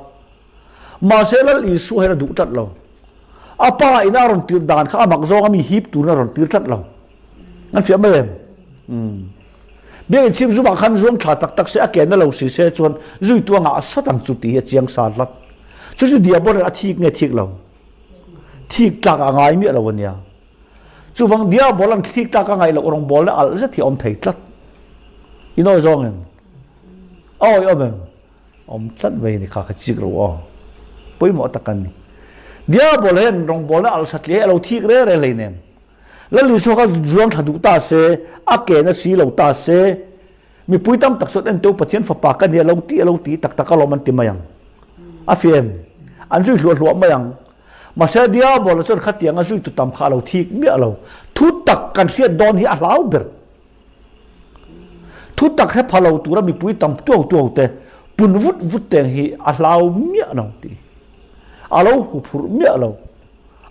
Mahse Lal Isua hian a duh tlat lo. A pa ina a rawn tir dan kha a mak zawng a mi hip turin a rawn tir tlat lo. An fiah mai em? Umm. Biakinn chhim zumah khan zuang thla tak tak se a ke na lo si se chuan zuitu a ngah sat ang chu tih hi a chiang sa tlat. Chu chu diabol a thik nge thik lo? Thik tlak a ngai miah lo a nia. Chuvang diabol an thik tlak a ngaih loh rawngbawlna alh zet hi a awm thei tlat. In awi zawng em? A awi awm em? Awm tlat mai ni kha kha chik ro aw. Pawimawh tak an ni. Diabol hian rawngbawlna alh satliah hi a lo thik re re hleinem. Lal Isua kha zuang thla duh ta se, a ke na si lo ta se, mipui tam tak chuan enteu Pathian fapa ka nia lo ti a lo ti tak tak alawm an ti mai ang. A fiam. An zui hluah hluah mai ang. Mahse Diabola chuan khatianga zui tu tam kha a lo thik miah lo. Thu tak kan hriat dawn hi a hlau ber. Thu tak hre pha lo tura mipui tam tuau tuau te pun vut vut teng hi a hlau miah lo tih. A lo huphurh miah lo.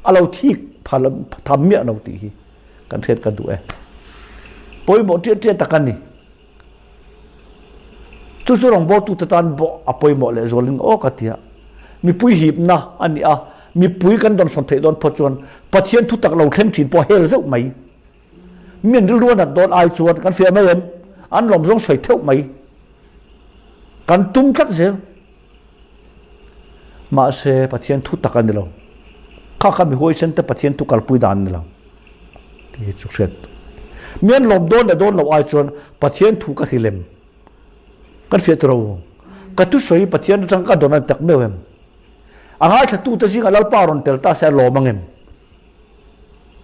A lo thik pha tham miah lo tih hi kan hriat ka duh e. Pawimawh ṭiah ṭiah tak a ni. Chu chu rawngbawltute tan pawh a pawimawh lehzualin aw ka ti a. Mipui hipna a ni a, mipui kan dawnsawn theih dawn phawt chuan Pathian thutak lo thleng thin pawh hel zeuh mai. Mi an rilru a nat dawn ai chuan kan fiah mai em? An lawm zawng sawi theuh mai. Kan tum tlat zel. Mahse Pathian thutak a ni lo. Kha kha mi huaisen te Pathian thu kalpui dan a ni lo. Tih hi chu hriat. Mi an lawm dawn leh dawn loh ai chuan Pathian thu ka hrilem. Kan fiah tur a u. Ka thusawi Pathian atang ka dawn a ni tak meuh em? A ngaithlatute zingah Lalpa rawn tel ta se a lawm ang em?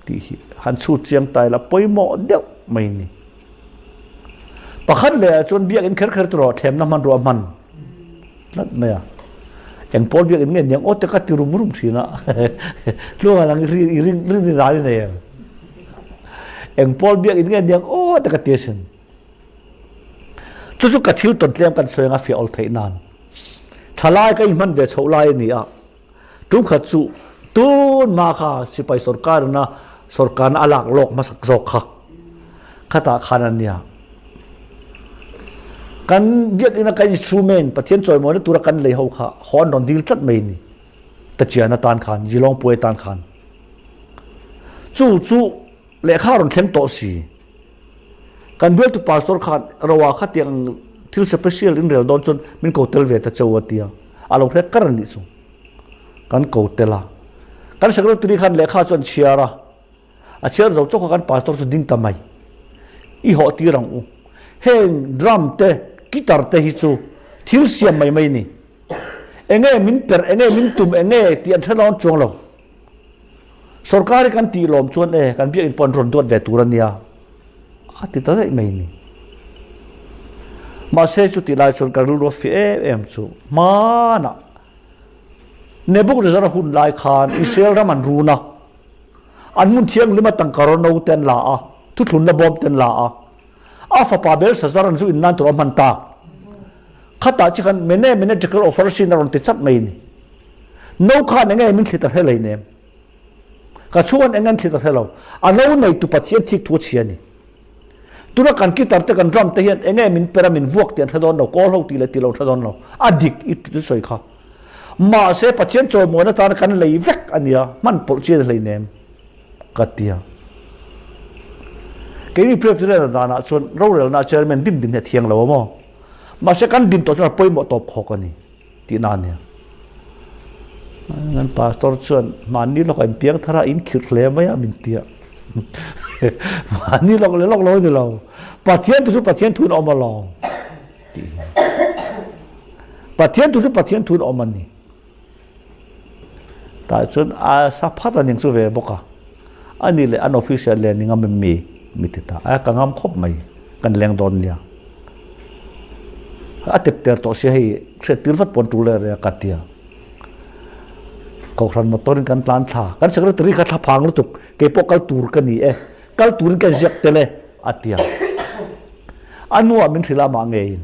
Tih hi han chhut chiang ta ila pawimawh deuh mai a ni. Pakhat leh ah chuan biakinn kher kher tur thlemna hmanrua a hman tlat mai a. Eng pawl biakinn nge niang aw te ka ti rum rum thin a. Tluanga nang i rin rin ral i nei em? Eng pawl biakinn nge niang aw te ka ti asin. Chu chu ka thil tawn tlem kan sawi anga fiah awl theih nan. Thalai ka inhman ve chhoh lai a ni a, tumkhat chu tun hma kha sipai sorkar ina sorkarna a lak lawk hmasak zawk kha khatah khan a nia. Kan biakina kan instrument Pathian chawimawina tura kan lei ho kha haw an rawn dil tlat mai a ni. Tachian atan khan, Zilawng puai atan khan. Chu chu Lehkha a rawn thleng tawh si. Kan bialtu pastor khan Roa kha tiang thil special in rel dawn chuan min ko tel ve ta cheu a tia. A lo hrek kar a nih chu. Kan ko tel a. Kan secretary khan lehkha chu an chhiar a. A chhiar zo chawk a kan pastor chu ding ta mai. I hawh tir ang u. Heng drum te, guitar te hi chu thil siam mai mai a ni. Enge min perh, enge min tum, enge tih an hre dawn chuang lo. Sorkar hi kan tih lawm chuan e kan biakinn pawh an rawn duat ve tur a nia a ti ta daih mai ni. Mahse chutih lai chuan ka rilru a fih em em chu hmanah Nebuchadnezzar hun lai khan Israel ram an run a, an hmun thianghlim a tangka rawno te an la a, thuthlunna bawm te an la a, a fapa Belshazzar an zu in nan tur a hman tak. Khatah chi khan mene mene Jekyll Offersin a rawn ti chat mai a ni. No khan enge min thlit a hre leinem. Ka chhungan eng an thlit a hre lo. A no neitu Pathian thik thu a chhia a ni. Tuna kan guitar te kan drum te hian enge min per a min vuak tih an hre dawn lo, kawl ho tih leh tih lo an hre dawn lo. A dik i ti sawi kha. Mahse Pathian chawimawi atana kan lei vek a nia, hman pawlh chi a ni hleinem ka ti a. Keini Presbyterian danah chuan rorelna chairman din din hi a thiang lo a maw? Mahse kan din tawh chuan a pawimawh tawp khawk a ni tihna a nia. Kan pastor chuan mahni lawkah in piang thar a, in khirh hle mai a min ti a. Mahni lawk leh lawk lo a ni lo. Pathian thu chu Pathian thu in a awm alawm tih hi. Pathian thu chu Pathian thu in a awm a ni. Tah chuan a sa phat a ning chu ve bawk a. Ani leh an official leh ni ngam em mi? Mi ti ta. A ka ngam khawp mai. Kan leng dawn nia. A tep ter tawh sia hei hriat tir vat pawn tul leh reng a ka tia. Kohhran motor in kan tlan thla. Kan secretary kha thla phang lutuk. Kei pawh kal tur ka ni e. Kal turin ka inziak tel e a tia. A hnuah min hrilh a mah ngeiin.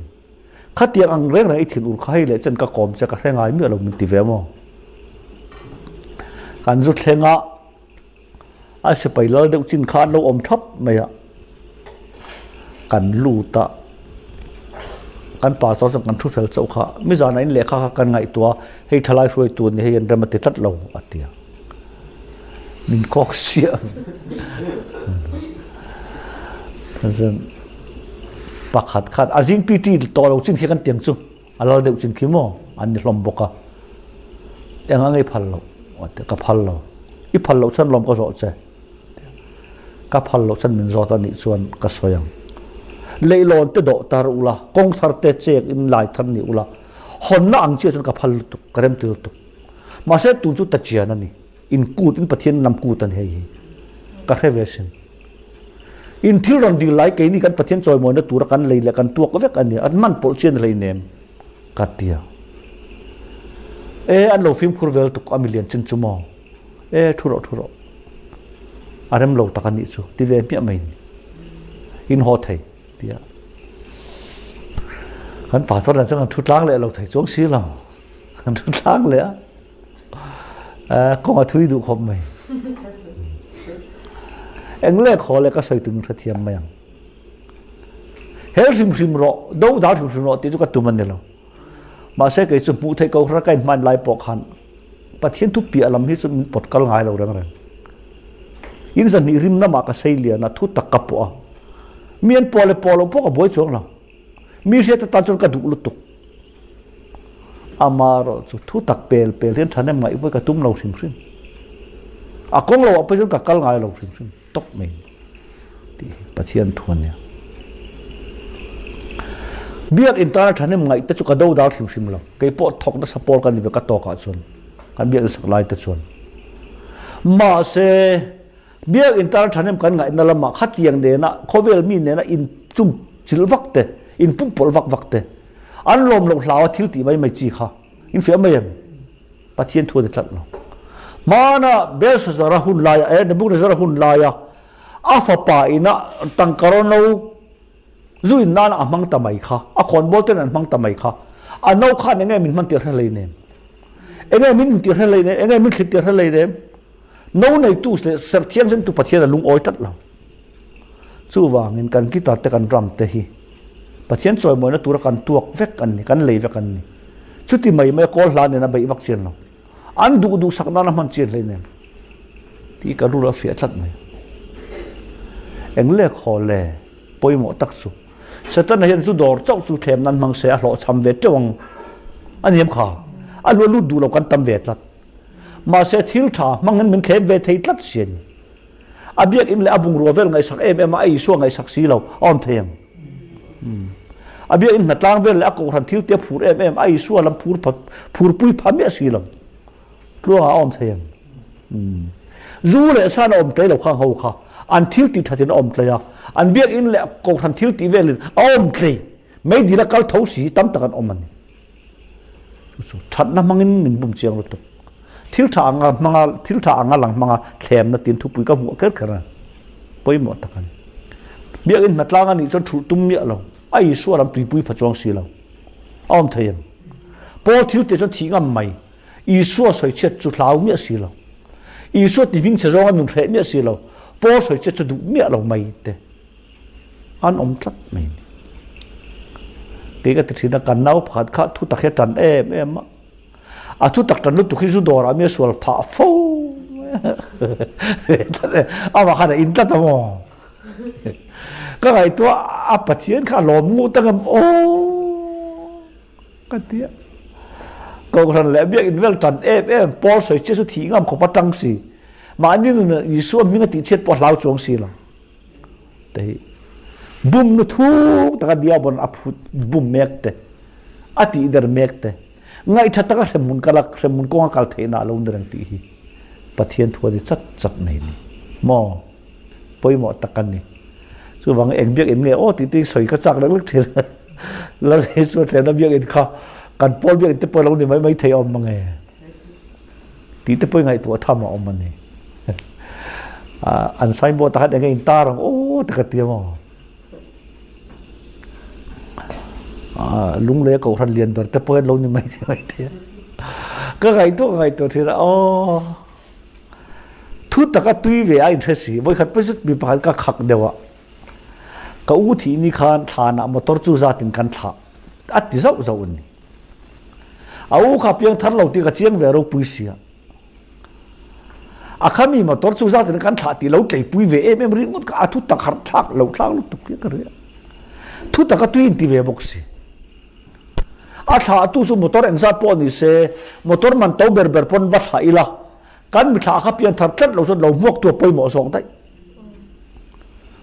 Khatiang ang reng reng i thin ur kha hei leh chen ka kawm che ka hre ngai miah lo min ti ve maw? Kan zu thleng a, a sipai lal deuh chin kha an lo awm thap mai a, kan lut a, kan pastor chuan kan thu fel chauh kha, mizanah in lehkha kha kan ngaihtuah a, hei thalai hruaitu ni hei an rem a ti tlat lo a ti a. Min kawk siah. Pakhat khan a zing PT tawh lo chin khi kan tiang chu a lal deuh chin khi maw an ni hlawm bawk a. Eng a ngei phal lo ka phal lo. I phal loh chuan lawm ka zawh che. Ka phal loh chuan min zawt a nih chuan ka sawi ang. Leihlawn te dawh tar ula, kawng thar te chek in lai thar ni ula, hawnna ang chiah chuan ka phal lutuk, ka remti lutuk. Mahse tun chu ta chian a ni. In kut in Pathian lam kut a ni hei hi. Ka hre ve sin. In thil rawn dil lai keini kan Pathian chawimawina tura kan lei leh kan tuak vek a ni. An hman pawlh chian hlei nem ka tia. E an lo fimkhur vel tuk a milian chin chu maw. E thu rawh thu rawh. A rem lo tak a nih chu ti ve hmiah mai ni. In haw thei tia. Kan pastor dan chuan kan thu tlang leh lo thei chuang si lo. Kan thu tlang leh a. Kawng a thui duh khawp mai. Eng le khaw le ka sawi tum hre thiam mai ang. Hel hrim hrim rawh, do dal hrim hrim rawh tih chu ka tum a ni lo. Mahse kei chu hmuh theih ko hra ka inhman lai pawh khan Pathian thu piah lam hi chu min pawt kal ngai lo reng reng. In zahnih rim lamah ka sei lian a, thu tak ka pawh a. Mi an pawh leh pawh loh pawh ka buai chuang lo. Mi hriat atan chuan ka duh lutuk. Amaherawh chu thu tak pel pel hian thahnem ngaih vawi ka tum lo hrim hrim. A kawng loah pawh chuan ka kal ngai lo hrim hrim tawp mai tih hi Pathian thu a nia. Biakinn tana thahnem ngaih te chu ka do dal hrim hrim lo. Kei pawh thawk nasa pawl ka ni ve ka tawkah chuan kan biakinn sak lai te chuan. Mahse Biakinn tana thahnem kan ngaihna lamah khatiang nena khawvel mi nena in chung chilh vak te, in pumpawlh vak vak te, an lawm loh hlau a thil tih mai mai chi kha in fiah mai em? Pathian thu a ni tlat lo. Hmana Belshazzar-a hun laia, eh, Nebuchadnezzar-a hun laia a fapa ina tangka rawn lo zu in nana a hmang ta mai kha, a khawnbawl ten an hmang ta mai kha, a no khan enge min hman tir hre hleinem? Enge min intir hre hleinem? Enge min thlit tir hre hleinem? No neitu leh serh thianghlimtu Pathian a lungawi tlat lo. Chuvangin kan guitar te kan drum te hi Pathian chawimawina tura kan tuak vek an ni, kan lei vek an ni. Chuti mai mai a kawl hla nen a beih vak chian lo. An duh duh sak nana hman chian hleinem tih ka rul a fiah tlat mai. Eng leh khaw le pawimawh tak chu Setana hian zu dawr chauh chu thlem nan hmang se a hlawhchham ve teuh ang a ni em kha? A lu a lut duh lo kan tam ve tlat. Mahse thil tha hmangin min thlem ve thei tlat si a ni. A biakinn leh a bungrua vel ngaihsak em em a, a Isua ngaihsak si lo a awm thei ang. A biakinn hnatlang vel leh a kohhran thil te a phur em em a, Isua lam phur pha, phurpui pha miah si lo tluangah a awm thei ang. Zu leh san a awm tlei lo khang ho kha an thil tih thatin a awm tlei a, an biakinn leh kohhran thil tih velin a awm tlei. Meidil a kal tho si tam tak an awm a ni. Chu chu thatna hmangin min bum chiang lutuk. Thil tha anga hmanga thil tha anga lang hmanga thlemna tin thupui ka hmuh kher kher a pawimawh tak a ni. Biakinn hnatlang a nih chuan thulh tum miah lo, a Isua lam tuipui pha chuang si lo. A awm thei em? Paul thil tih chuan thih ngam mai, Isua sawichhiat chu hlau miah si lo. Isua ti hming chhe zawnga nun hreh miah si lo, Paul sawichhiat chu duh miah lo mai te. An awm tlat mai a ni. Kei ka ti thin a, kan nau pakhat kha thu tak hi a tan em em a. A thu tak tan lutuk hi zu dawrah mi a sual phah fo amah khan a in tlat a maw. Ka ngaihtuah a Pathian kha a lawm ngut ang em aw ka ti a. Kohhran leh biakinn vel tan em em Paul sawi chiah chu thih ngam khawp a tang si. Mahni nun Isua hming a tihchhiat pawh a hlau chuang si lo. Te hi bum nu thuk taka diabon a phut bum mek te a tih der mek te ngaihtha taka hremhmun kal a hremhmun kawnga kal theihna a lo ni reng tih hi Pathian thu a ni chat chat mai ni maw pawimawh tak a ni chuvang eng biakinn nge aw tih te hi sawi ka chak lek lek thin Lal Isua thlehna biakinn kha kan pawl biakinn te pawh a lo ni mai mai thei awm mange. Tih te pawh i ngaihtuah tham a awm a ni. An signboard ah khan enge in tar ang aw te ka ti a maw. Lunglei a kohhran lian ber te pawh hian lo ni mai thei mai thei a. Ka ngaihtuah ka ngaihtuah thin a aw. Thu taka tui ve a inhre si. Vawikhat pawh chu mi pakhat ka khak deuh a. Ka u thih ni khan thlanah motor chu zatin kan thlah a ti zauh zauh a ni. A u kha piang thar lo tih ka chiang ve ropui sia. A kha mi motor chu zatin kan thlah tih lo tleipui ve em em ringawt kha a thu tak harh thlak lo thlak lutuk hi ka ria. Thu tak a tui inti ve bawk si. A thlah tu chu motor engzat pawh ni se motor man to ber ber pawn va thlah ila kan mi thlah kha pian thar tlat lo chuan lo hmuak tu a pawimawh zawk daih.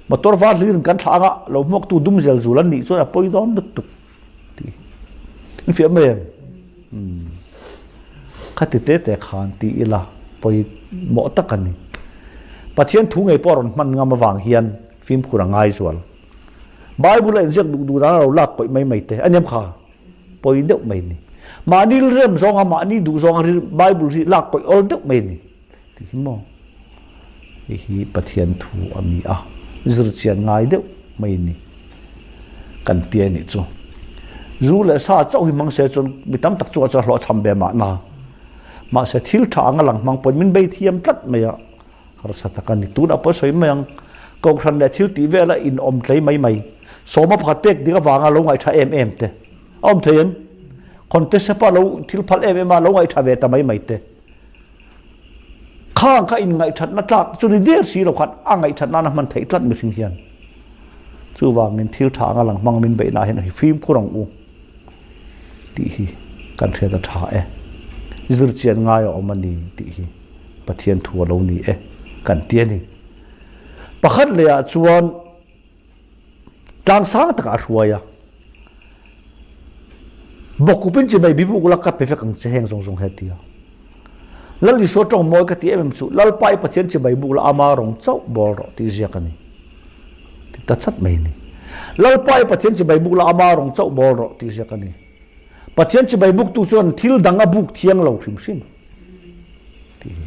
Motor var hlir in kan thlah anga lo hmuak tu dum zel zul an nih chuan a pawi dawn lutuk. Tih in fiah mai em? Umm khati te te khan ti ila pawi mawh tak a ni. Pathian thu ngei pawh a rawn hman ngam avang hian fimkhur a ngai zual. Bible a inziak duh duh dan a lo lak kawih mai mai te a niam kha pawi deuh mai a ni. Mahni rilrem zawnga mahni duh zawnga Bible hi lak kawih awl deuh mai a ni. Tih hi maw? Hei hi Pathian thu a ni a, zir chian ngai deuh mai a ni. Kan tia nih chu. Zu leh sa chauh hi hmang se chuan mi tam tak chungah chuan hlawhchham ve mahna. Mahse thil tha anga lang hmang pawhin min bei thiam tlat mai a, harsa tak a ni. Tunah pawh sawi mai ang, Kohhran leh thil tih vela inawm tlei mai mai, sawma pakhat pek ding avanga lo ngaihṭha em em te a awm thei em? Contest pa lo thil phal em em a lo ngaih tha ve ta mai mai te. Khang kha in ngaih thatna tlak chu ni der si lo khan a ngaih that nana hman theih tlat mihring hian. Chuvangin thil tha anga lang hmang min beihna hian hi fimkhur ang u tih hi kan hriat a tha e. Zir chian ngai a awm a ni tih hi Pathian thu a lo ni e kan ti a ni. Pakhat lehah chuan Tlang sang takah a hruai a. Bawkkupin chibai bibuk ula ka pe vek ang che heng zawng zawng he a ti a. Lal Isua tawng mawi ka ti em em chu Lalpa i Pathian chibai buk la ama rawng chauh bawl rawh tih ziak a ni. Ti ta chat mai a ni. Lalpa i Pathian chibai buk la ama rawng chauh bawl rawh tih ziak a ni. Pathian chibai buktu chuan thil dang a buk thiang lo hrim hrim. Tih hi.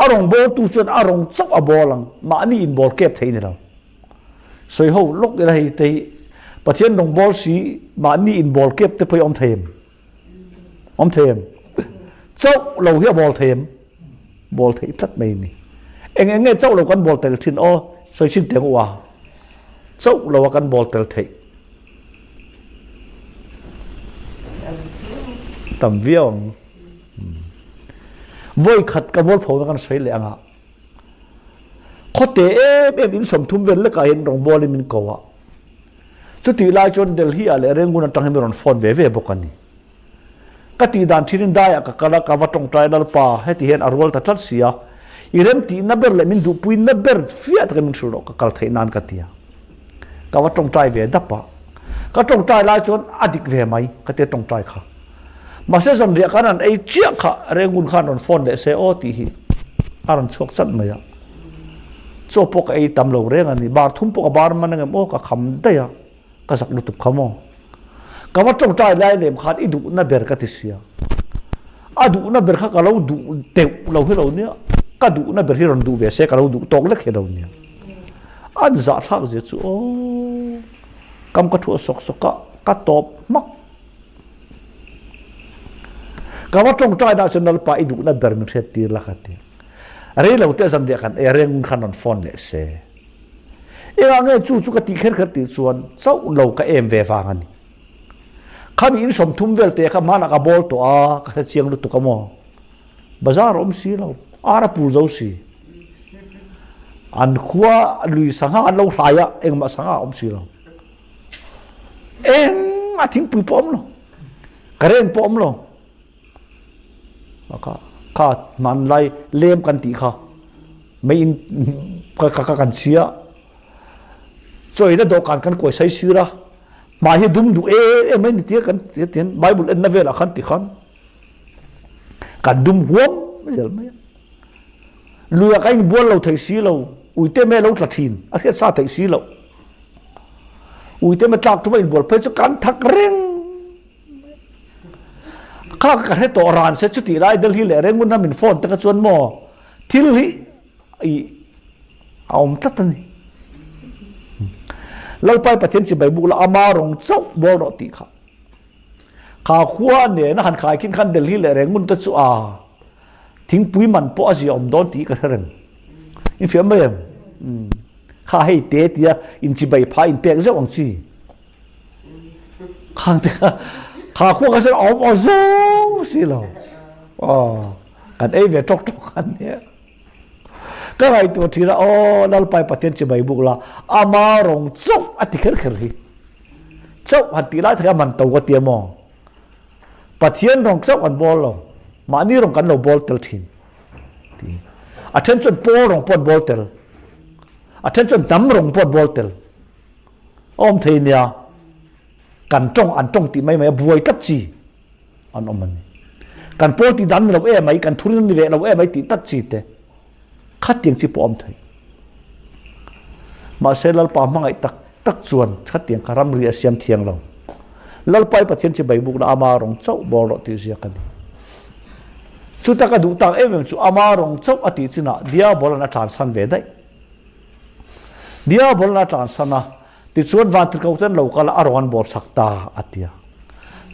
A rawng bawltu chuan a rawng chauh a bawl ang, mahni inbawl kep thei ni lo. Sawi ho lawk ila hei te hi Pathian rawng bawl si mahni inbawl kep te pawh hi awm thei em? Awm thei em? Chauh lo hi a bawl thei em? Bawl theih tlat mai a ni. Eng eng nge chauh lo kan bawl tel thin aw? Sawi chin teh u a. Chauh lo a kan bawl tel theih. Tam viau ang. Vawi khat ka bawl pho na kan sawi leh ang a. Khawte em em in 30 vel lekah hian rawngbawlin min ko a. Chutih lai chuan Delhi ah leh Rangoon atang hian min rawn phone ve ve bawk a ni. Ka tih dan thinin daiah ka kal a, ka va tawngtai Lalpa, heti hian a rual ta tlat si a, i remtihna ber leh min duhpuina ber fiah takin min hrilh rawh ka kal theih nan ka ti a. Ka va tawngtai ve dap a. Ka tawngtai lai chuan a dik ve mai ka tia tawngtai kha. Mahse zanriah khan an ei chiah kha Rangoon khan rawn phone leh se aw tih hi a rawn chhuak chat mai a. Chaw pawh ka ei tam lo reng a ni, bar thum pawh ka bar man angem aw ka kham daih a, ka zak lutuk kha maw. Ka va tawngtai lai lem khan i duhna ber ka ti sia. A duhna ber kha ka lo duh deuh lo hi lo nia, ka duhna ber hi rawn duh ve se ka lo duh tawk lek hi lo nia. An zahthlak zia chu aw, kam ka thuah sawk sawk a, ka tawp hmak. Ka va tawngtai dah chuan Lalpa i duhna ber min hriat tir la ka ti. Rei lo te zan riah kan ei a, Rengun khan rawn phone leh se. Engah nge chu chu ka tih kher kher tih chuan chauh lo ka em ve vang a ni. Khami in 30 vel te kha hmanah ka bawl tawh a, ka hre chiang lutuk a maw. Bazar a awm si lo, ar a pul zo si. An khua lui sangha an lo hlai a, engmah sangha a awm si lo. Eng a thingpui pawh awm lo, current pawh awm lo. Kha kha hmanlai lem kan tih kha mei in ka ka kan chhia chawina dawhkan kan kawi sai sir a hmai hi dum duh em em mai ni tia kan tia tian bible enna velah khan ti khan kan dum huam zel mai a luia ka inbual lo thei si lo uite me lo tla thin a hriat sa theih si lo uite me tlak tuma inbual phei chu kan thak reng Kha ka hre tawh ran se chutih lai Delhi leh Rangoon a min phone te kha chuan maw thil hi i a awm tlat a ni. Lalpai Pathian chibai buk la ama rawng chauh bawl rawh tih kha. Kha khua nena han khai khin khan Delhi leh Rangoon te chu a thingpui man pawh a zia awm dawn tih ka hre reng. In fiam mai em? Kha hei te tia in chibai pha in pek zeuh ang chi. Khang te kha kha khua ka sen awm aw zawng si lo. Aw kan ei ve ṭawk ṭawk an nia. Ka ngaihtuah ṭhin a, aw Lalpai Pathian chibai buk la, ama rawng chauh a ti kher kher hi. Chauh han tih lai tak hi a man to ka ti a maw. Pathian rawng chauh kan bawl lo, mahni rawng kan lo bawl tel ṭhin. Ti. A ṭhen chuan pawl rawng pawh an bawl tel. A ṭhen chuan hnam rawng pawh an bawl tel. Awm thei nia, kan tawng an tawng tih mai mai a buai tlat chi an awm a ni. Kan pawl tih dan ni lo em mai, kan thurin ni ve lo em mai tih tlat chi te khatiang chi pawh awm thei. Mahse Lalpa hmangaih tak tak chuan khatiang kha ramri a siam thiang lo. Lalpa i Pathian chi baibukna ama rawng chauh bawl rawh tih ziak a ni. Chuta ka duh tak em em chu ama rawng chauh a tih chinah Diabol-an a tlansan ve daih. Diabol a tlansan a, tichuan vantirhkoh ten lo kal a, a rawn an bawr chak ta, a ti a.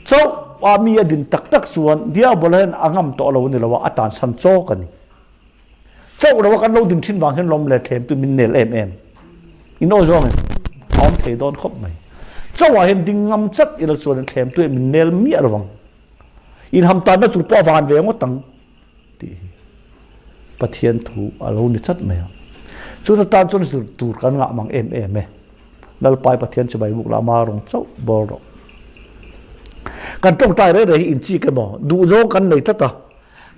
Chauh a mi a din tak tak chuan Diabol hian a ngam tawh lo a ni lo a, a tlansan chawk a ni. Chauh lo a kan lo din thin vang hian lawm leh thlem tu min nel em em. In awi zawng em? A awm thei dawn khawp mai. Chauhah hian ding ngam chat ila chuan thlemtu hi min nel miah lovang. Inhamtanna tur pawh a van ve ngawt ang tih hi Pathian thu a lo ni chat mai a. Chuta tan chuan zir tur kan ngah mang em em e. Lalpai Pathian chibai buk la ma rawng chauh bawr rawh. Kan tawngtai rei rei hi inchik emaw duhzawng kan nei tlat a.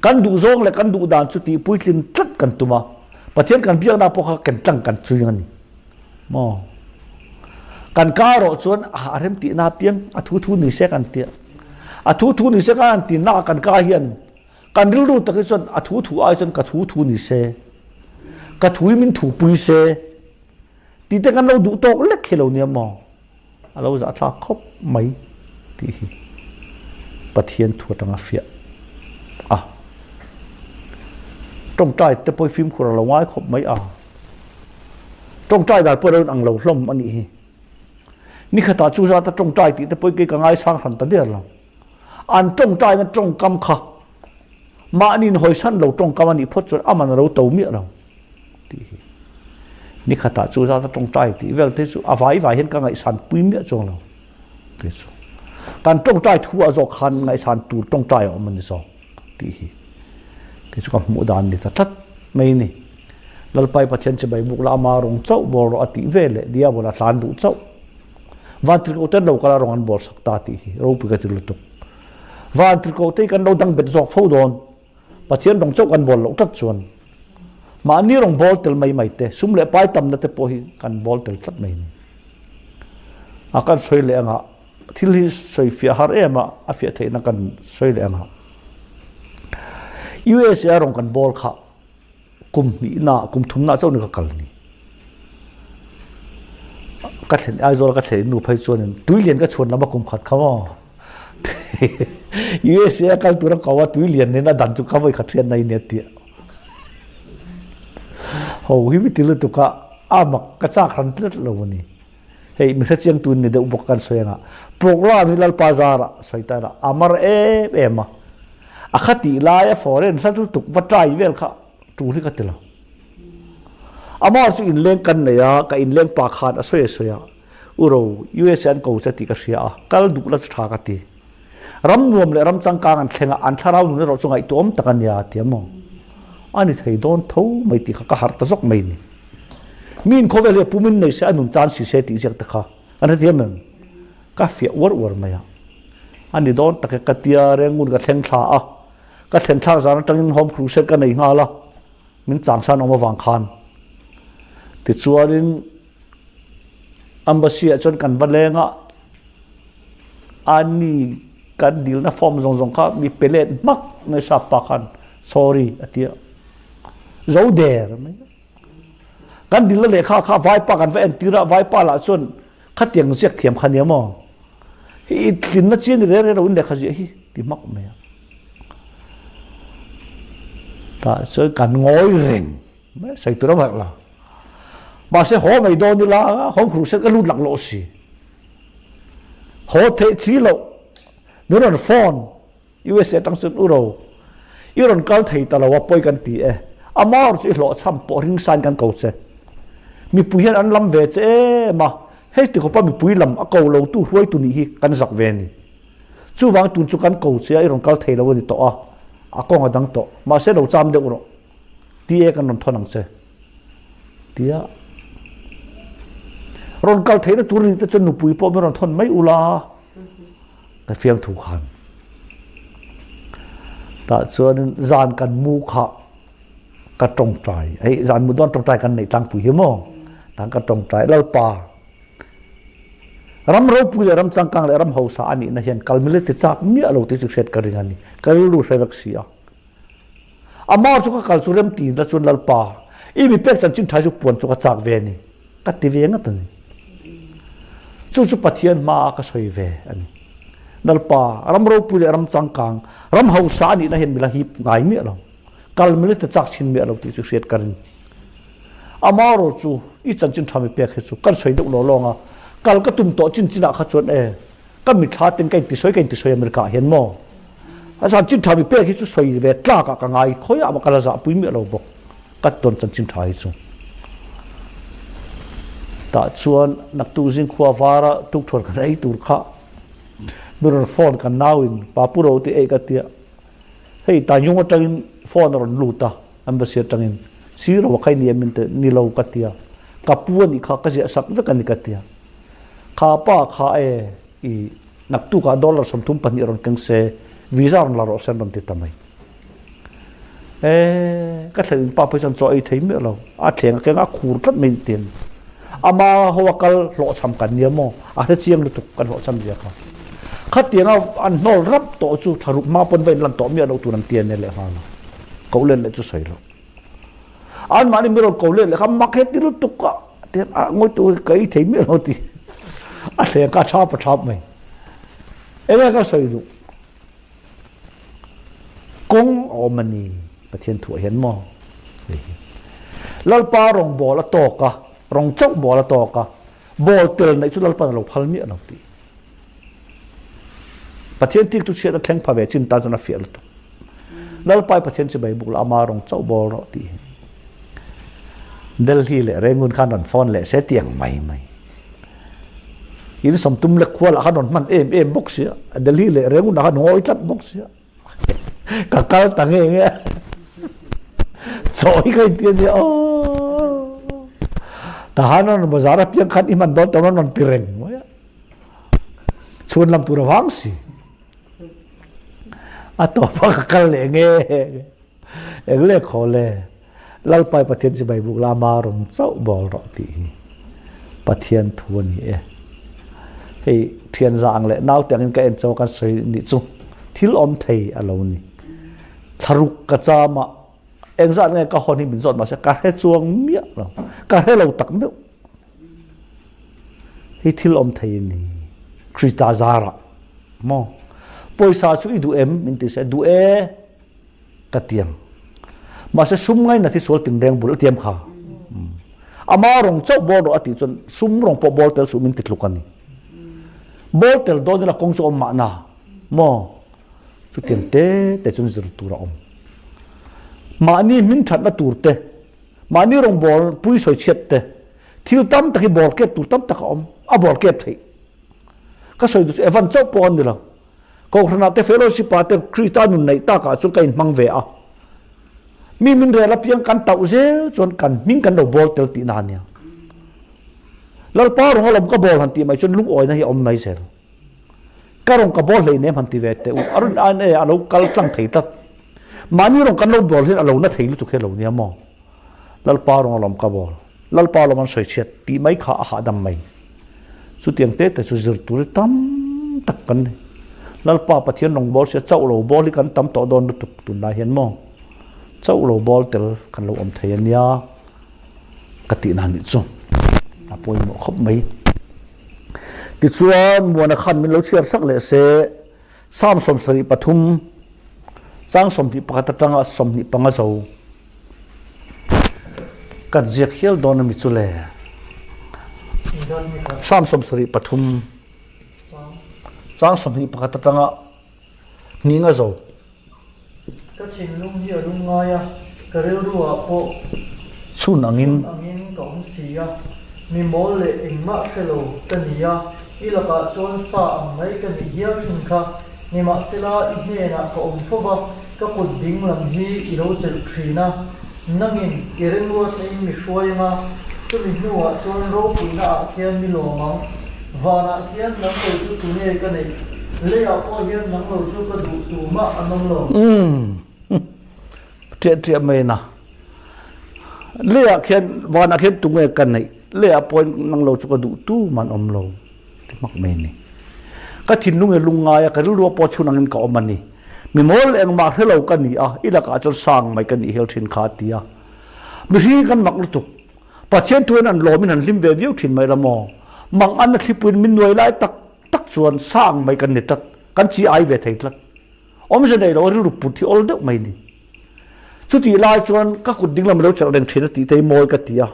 Kan duhzawng leh kan duh dan chu tih puitlin tlat kan tum a. Pathian kan biakna pawh kha ken tlang kan chuing a ni. Maw? Kan ka erawh chuan a rem tihna apiang a thu thu ni se kan tia. A thu thu ni se kan han tinna kan ka hian kan rilru tak hi chuan a thu thu ai chuan ka thu thu ni se, ka thu hi min thu pui se tih te kan lo duh tawk lek hi lo nia maw? A lo zahthlak khawp mai tih hi Pathian thu atanga fiah a. Tawngtai te pawh hi fimkhur a lo ngai khawp mai a. Tawngtai dan pawh a lo inang lo hlawm a nih hi. Nikhatah chu zata tawngtai tih te pawh hi kei ka ngaisang hran ta der lo. An tawngtaina tawngkam kha mahni inhawisan lo tawngkam a nih phawt chuan aman a lo to miah lo tih hi. Nikhatah chu zata tawngtai tih vel te chu a vai vai hian ka ngaihsan pui miah chuang lo kei chu. Kan tawngtai thu ah zawk khan ngaihsan tur tawngtai a awm a ni zawk tih hi kei chu ka hmuh dan ni ta tlat mai a ni. Lalpai Pathian chibai buk la ama rawng chauh bawr rawh a tih veleh Diabol a tlan duh chauh. Vantirhkoh ten lo kal a rawng an bawr sak ta tih hi ropui ka ti lutuk. Vantirhkoh te hi kan lo dang bet zawk fo dawn. Pathian rawng chauh kan bawl loh tlat chuan mahni rawng bawl tel mai mai te, sum leh pai tamna te pawh hi kan bawl tel tlat mai a ni. A kan sawi leh anga thil hi sawi fiah har em a, a fiah theihna kan sawi leh anga USA rawng kan bawl kha kum hnihna kum thumna chauh ni ka kal ni. Ka thlen Aizawl ka thlen nu phei chuanin tuilian ka chhuan lama kum khat kha maw. USA a kal tura ko a tuilian nen a dan chu ka vawi khat hriat na in tia. Ho hi mi ti lutuk a a mak ka chak hran tlat lo ani. Hei mi hrechiang tu ni deuh bawk kan sawi anga program hi Lalpa zara sawi ta ila amar em em a. A kha tih laia foreign hla lutuk va try vel kha tul hi ka ti lo. Amah chu inleng kan nei a, ka inleng pa khan a sawi a sawi a, U Ro, USA an ko che tih ka hria a, kal duh la chu tha ka ti. Ram nuam leh ram changkang an thleng a, an thlarau nun erawh chu ngaihtuahawm tak a nia a ti a maw? A ni thei dawn tho mai tih kha ka harh ta zawk mai ni. Miin khawvel hi a pumin nei se, a nun chan si se tih ziak te kha kan hrethiam em? Ka fiah uar uar mai a. A ni dawn tak e ka tia Rengun ka thleng thla a, ka thlen thlak zan atangin home crusade ka nei nghal a, min changsan awm avang khan. Tichuanin Embassy ah chuan kan va leng a, ani kan dilna form zawng zawng kha mi pe let hmak mai sap pa khan sorry a ti a, zo der mai. Kan dilna lehkha kha vaipa kan va entir a, vaipa lah chuan Khatiang ziak thiam kha nia maw? Hi i tlinna chi a ni reng reng lo in lehkha ziah hi ti hmak mai a. Tah chuan kan ngawi reng mai sawi tur a harh lo. Mahse haw mai dawn ila home crusade ka lut lak loh si. Haw theih chi loh min rawn phone USA atang chuan u ro i rawn kal thei ta lo a pawi kan ti e. Amah chu i hlawhchham pawh ringsain kan ko che. Mipui hian an lam ve che em a, hei ti khawpa mipui lam a ko lo tu hruaitu nih hi kan zak ve a ni. Chuvang tun chu kan ko che a i rawn kal thei lo a ni tawh a, a kawng a dang tawh. Mahse lo cham deuh rawh. Ti e kan rawn thawn ang che. Tia rawn kal theihna tur nih te chuan nupui pawh min rawn thawn mai ula. Ka fiamthu khan tah chuanin zan kan mu kha ka tawngtai hei zan mu dawn tawngtai kan neih tlangpui hi maw tah ka tawngtai lalpa ram ropui leh ram changkang leh ram hausa a nihna hian kal mile ti chak miah lo tih chu hriat ka ring a ni ka rilru hre vek si a amah chu ka kal chu rem ti na chuan lalpa i mi pek chanchin tha chu puan chu ka chak ve a ni Ka ti ve ngat a ni. Chu chu Pathian hmaah ka sawi ve a ni. Lalpa, ram ropui leh ram changkang, ram hausa a nihna hian mila hip ngai miah lo. Kal mila ti chak chhin miah lo tih chu hriat ka ring. Amaherawh chu i chanchin tha mi pek hi chu kan sawi deuh law lawng a, kal ka tum tawh chin chinah kha chuan e, ka mithla ten ka intisawi ka intisawi America ah hian maw? A chanchin tha mi pek hi chu sawi ve tlakah ka ngai, khawiah mah ka la zahpui miah lo bawk. Ka tawn chanchin tha hi chu. Tah chuan naktuk zing khua vara tukṭhuan kan ei tur kha mi rawn phone kan nauin Papu ro tih ei ka tia. Hei Tanjung atangin phone a rawn lut a, embassy atangin Siro a khai ni em min ti, ni lo ka tia. Ka pu a nih kha ka ziah sak vek a ni ka tia. Kha pa kha e i naktukah dollar 32 rawn keng se, visa rawn la rawh se an rawn ti ta mai. E ka thlen pa pawh chuan chaw ei thei miah lo, a thleng a keng a khur tlat mai tin. Ama ho a kal hlawhchham kan nia maw, a hre chiang lutuk kan hlawhchham zia kha. Khatianga an hnawl rap tawh chu thlaruk hma pawn va inlan tawh miah lo tur an ti a nia lehnghal a, ko let leh chu sawi lo. Anmahni mi rawn ko let leh kha mak he ti lutuk a, tihian a ngawi tur ka ei thei miah lo ti. A thleng kha a thap a thap mai. Enge ka sawi duh? Kawng a awm a ni Pathian thuah hian maw? Hei hi Lalpa rawngbawl a tawk a, rawng chauh bawl a tawk a, bawl tel neih chu Lalpa'n a lo phal miah lo tih. Pathian tik chu chhiat a thleng pha ve chin tan chuan a fiah lutuk. Lalpa i Pathian chibai buk la ama rawng chauh bawl rawh tih hi. Delhi leh Rangoon khan rawn phone leh se tiang mai mai. In sawmtum lek khual ah khan rawn hman em em bawk sia, Delhi leh Rangoon ah khan ngawi tlat bawk sia. Ka kal ta nge nge. Chaw hi ka inti a nia aw. Tahan rawn bazar a piang khan i hman dawn tawh rawn ti reng mai a. Chhun lam tur a vang si. A tawp a ka kal leh nge. Eng le khaw le, Lalpai Pathian chibai buk la ama rawn chauh bawl rawh tih hi Pathian thu a ni e. Hei thian za ang leh naute angin ka en chauh a kan sawi nih chu thil awm thei a lo ni. Thlaruk ka cham a, engzat nge ka hawn hi min zawt mahse ka hre chuang miah lo, ka hre lo tak meuh. Hi thil awm thei a ni. Krista zarah maw? Pawisa chu i duh em? Min ti se, duh e. Ka tiang. Mahse sum ngainat hi sual tinreng bul a tiam kha. Ama rawng chauh bawl rawh a tih chuan sum rawng pawh bawl tel suh min ti tluk a ni. Bawl tel dawn ila kawng chu awm mahna maw? Chutiang te te chuan zir tur a awm. Mahni hming thatna tur te, mahni rawng bawl pui sawi chhiat te, thil tam tak hi bawl kep tur tam tak a awm, a bawl kep theih. Ka sawi duh chu Evan chauh pawh a ni lo. Kohhranah te fellowship ah te Krista nun neih takah chuan ka inhmang ve a. Mi min rel apiang kan tauh zel chuan kan hming kan lo bawl tel tihna a nia. Lalpa rawng alawm ka bawl han tih mai chuan lungawina hi a awm mai zel. Ka rawng ka bawl hleinem han ti ve teh u. A rawn an e a lo kal tlang thei tlat. Mahni rawng kan lo bawl hian a lo na thei lutuk hi a lo nia maw. Lalpa rawng alawm ka bawl. Lalpa alawm an sawi chhiat tih mai kha a hahdam mai. Chutiang te te chu zir tur hi tam tak kan ni. Lalpa Pathian rawng bawl sia chauh lo bawl hi kan tam tawh dawn lutuk tunlai hian maw. Chauh lo bawl tel kan lo awm thei a nia ka tihna nih chu a pawimawh khawp mai. Tichuan Muana khan min lo chhiar sak leh se Psalm 73 chang 21 atanga 25 zo kan ziak hial dawn a mi chu le. Psalm 73 chang 21 atanga hninga zo. Ka thinlung hi a lung ngai a, ka rilru ah pawh chhun angin angin ka awm si a, mi mawl leh engmah hre lo ka ni a, i lakah chuan sa ang mai ka nih hial thin kha, nimahsela i hnenah ka awm fo va, ka kut ding lam hi i lo chelh thin a, nangin i remruatna in mi hruai anga, chumi hnuah chuan ropuina ah khian mi lawm ang. Vanah hian nang lo chu tunge ka neih? Leiah pawh hian nang lo chu ka duh tumah an awm lo. Umm ṭiah ṭiah mai na. Leiah khian vanah khian tunge ka neih? Leiah pawh hian nang lo chu ka duh tumah an awm lo ti hmak mai a ni. Ka thinlung hi lungngai a, ka rilru a pawh chhun angin ka awm a ni. Mi mawl engmah hre lo ka ni a, i lakah chuan sang mai ka nih hel ṭhin kha a ti a. Mihring hi kan mak lutuk. Pathian thuin an lawmin an hlim ve viau thin mai la maw? Mang an a thlipuiin min nuai lai tak tak chuan sang mai kan ni tlat, kan chi ai ve thei tlat. Awmze nei lo rilru put hi awl deuh mai ni. Chutih lai chuan ka kut dinglam lo chelh reng thin a tih te hi mawi ka ti a,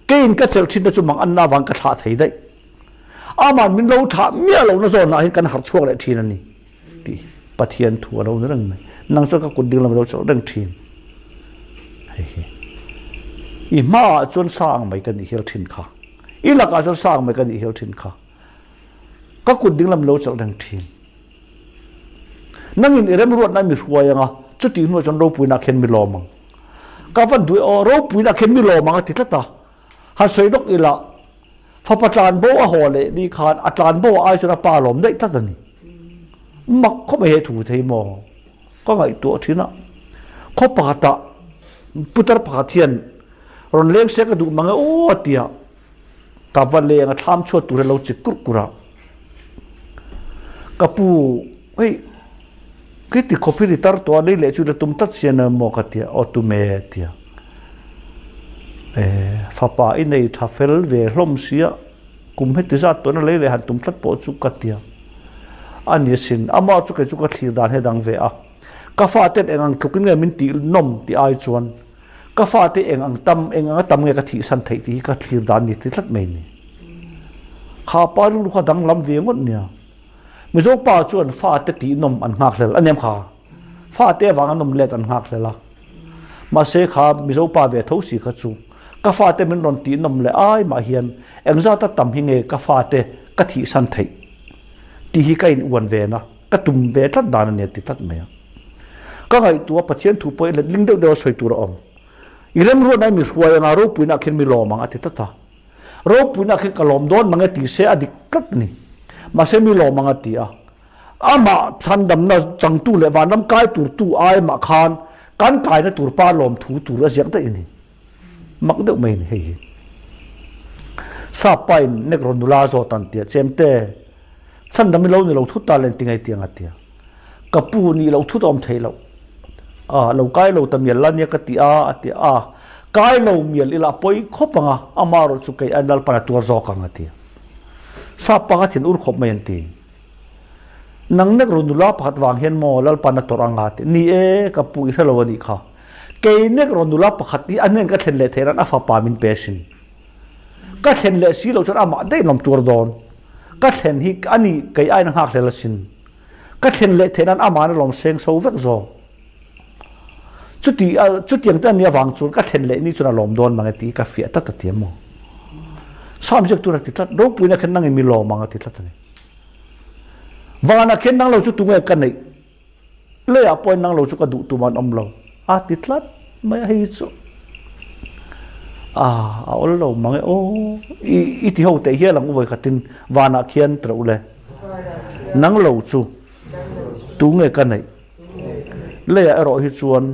keiin ka chelh thin te chu mang anna avang ka thlah thei daih. Aman min lo thlah miah lohna zawnah hian kan harh chhuak leh thin a ni. Tih Pathian thu a lo ni reng mai. Nang chuan ka kut ding lam a lo chawlh reng thin. Hei hi. I hmaah chuan sa ang mai ka nih hial thin kha. I lakah chuan sang mai ka nih hial thin kha. Ka kut dinglam lo chelh reng thin. Nangin i remruatna mi hruai anga, chutih hnuah chuan ropuina khian mi lawm ang. Ka van duh e aw, ropuina khian mi lawm ang a ti tlat a. Han sawi lawk ila, fapa tlanbo a haw leh ni khan a tlanbo ah ai chuan a pa lawm daih tlat a ni. Mak khawp mai he thu thei maw? Ka ngaihtuah thin a, khaw pakhatah putar pakhat hian rawn leng se ka duh mang e aw a ti a, ka va leng a thlam chhuat tur hi a lo chik kurh kurh a, ka pu hei khi ti khawp hi ni tar tawh a lei leh chu la tum tlat si a maw ka ti a, aw tum e a ti a, fapa i nei tha fel ve hlawm si a. Kum heti zat tawhna lei leh han tum tlat pawh chu ka tia a ni asin. Amah chu kei chu ka thlir dan hi a dang ve a. Ka fate eng ang tlukin nge min tih nawm tih ai chuan ka fate eng ang tam eng anga tam nge ka thihsan theih tih hi ka thlir dan ni ti tlat mai ni. Kha pa rilru kha danglam ve ngawt nia. Mizo pa chuan fate tih nawm an nghak hlel a nem kha. Fate avanga nawm let an nghak hlel a. Mahse kha Mizo pa ve tho si kha chu ka fate min rawn tih nawm leh ai mah hian engzata tam hi nge ka fate ka thihsan theih tih hi ka in uan ve na, ka tum ve tlat dan a ni a ti tlat mai a. Ka ngaihtuah Pathian thu pawh i let ling deuh deuh a sawi tur a awm. I remruatna i mi hruai anga ropuina ah khian mi lawm ang a ti tlat a. Ropuina ah khian ka lawm dawn mang e ti se a dik tlat a ni. Mahse mi lawm ang a ti a. Amah chhandamna changtu leh vanram kai turtu ai mah khan kan kaina tur pa lawmthu tur a ziak daih a ni. Mak deuh mai a ni hei hi. Sap pain Negro nula zawt an tia, Chemte, chhandam i lo ni lo thut ta len ti ngei tiang a tia. Ka pu nih lo thut a awm thei loh. A, lo kai lo ta mial la nia ka ti a, a ti a. Kai lo mial ila a pawi khawp ang a, amaherawh chu kei aiin Lalpan a tuar zawk ang a ti. Sap pa kha thin ur khawp mai an ti. Nang nek ru nula pakhat vang hian maw Lalpan a tawrh anga tih ni e ka pu i hrelo a nih kha. Kei nek ru nula pakhat hi a hnen ka thlen leh theih ran a fapa min pe sin. Ka thlen leh si loh chuan amah daih lawm tuar dawn. Ka thlen hi a ni kei aiin a nghak hlel asin. Ka thlen leh theih nan ama'n a lawm seng so vek zawk. Chuti a chutiang te ania vang chuan ka thlen leh ni chuan a lawm dawn mang e tih hi ka fiah tlat a ti a maw. Sam ziak tur a ti tlat, ropuina khan nangin mi lawm ang a ti tlat a ni. Vanah khian nang lo chu tunge ka neih? Leiah pawhin nang lo chu ka duh tum an awm lo a ti tlat mai a, hei chu a a awl lo mang e aw. I i ti ho teh hial ang u vawikhatin vanah khian tawrh ule nang lo chu tunge ka neih? Leiah erawh hi chuan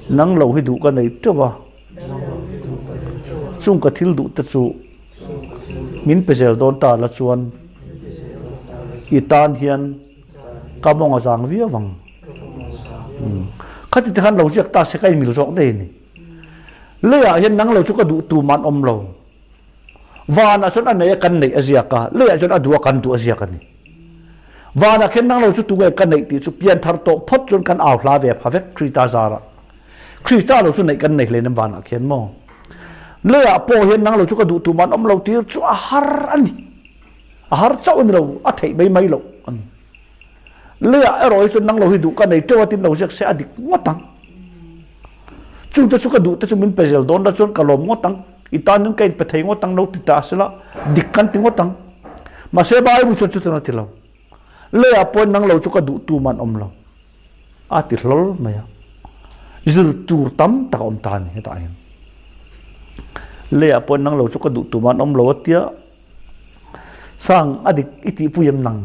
nang lo hi duh ka nei teuh a, chung ka thil duh te chu Min pe zel dawn ta la chuan i tan hian ka mawng a zang viau ang. Khati te khan lo ziak ta se ka inmil zawk daih a ni. Leiah hian nang lo chu ka duh tum an awm lo. Vanah chuan a nei a kan neih a ziak a, leiah chuan a duh a kan duh a ziak a ni. Vanah khian nang lo chu tunge ka neih tih chu pianthar tawh phawt chuan kan au hla ve pha vek Krista zarah. Krista lo chu neih kan nei hleinem vanah khian maw? Leiah pawh hian nang lo chu ka duh tum an awm lo tir chu a har a ni. A har chauh a ni lo, a theih mai mai loh a ni. Leiah erawh hi chuan nang lo hi duh ka nei teuh a tin lo ziak se a dik ngawt ang. Chungte chu ka duh te chu min pe zel dawn la chuan ka lawm ngawt ang. I tanin ka inpe thei ngawt ang lo ti ta sela dik kan ti ngawt ang. Mahse Bible chuan chutin a ti lo. Leiah pawhin nang lo chu ka duh tum an awm lo. A ti hlawl mai a. Zir tur tam tak a awm ta a ni hetah hian. Leiah pawhin nang lo chu ka duh tum an awm lo a tia. Sang a dik i tihpui em nang?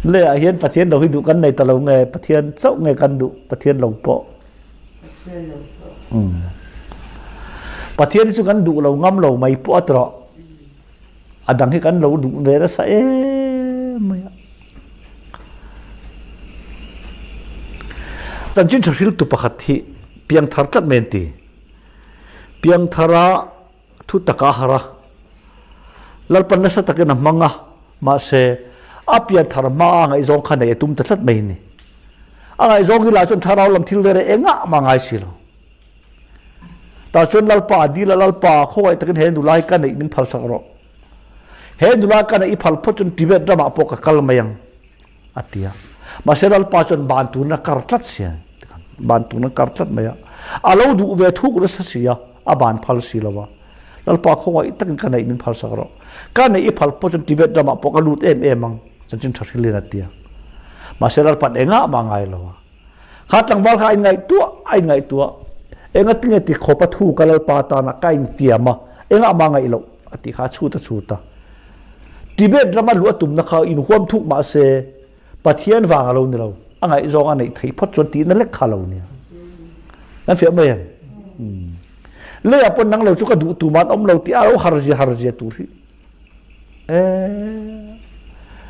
Leiah hian Pathian lo hi duh kan nei ta lo nge Pathian chauh nge kan duh Pathian lo pawh? Pathian hi chu kan duh lo ngam lo mai pawh a ti rawh. A dang hi kan lo duh ve nasa em mai a. Chanchin tha hriltu pakhat hi piangthar tlat mai an ti. Piangthara thu taka a har a, Lalpan nasa takin a hmang a, mahse a pianthar hmaa a ngaihzawng kha neih a tum ta tlat mai a ni. A ngaihzawng hi lah chuan thlarau lam thil rere engah mah ngai si lo. Tah chuan Lalpa a dil a, Lalpa, khawngaih takin he nula hi ka neih min phalsak rawh. He nula ka neih i phal phawt chuan Tibet ramah pawh ka kal mai ang, a ti a. Mahse Lalpa chuan ban turin a kar tlat si a, ban turin a kar tlat mai a. A lo duh ve thuk nasa si a, a ban phal si lo va. Lalpa khawngaih takin ka neih min phalsak rawh. Ka neih i phal pawh chuan Tibet ramah pawh ka lut em em ang, chanchin tha hrilhin a ti a. Mahse Lalpa'n engah mah a ngai lo a. Kha tlangval kha a inngaihtuah a inngaihtuah. Engatinge ti khawpa thu ka Lalpa tana ka intiam a, engah mah a ngaih loh a tih kha a chhut a chhut a. Tibet rama luh a tumna kha inhuam thuk mahse Pathian vang a lo ni lo, a ngaihzawng a neih theih phawt chuan tihna lek kha a lo nia. Kan fiah mai em? Leiah pawn nang lo chu ka duh tu man awm lo tih a lo har zia har zia tur hi. Eh,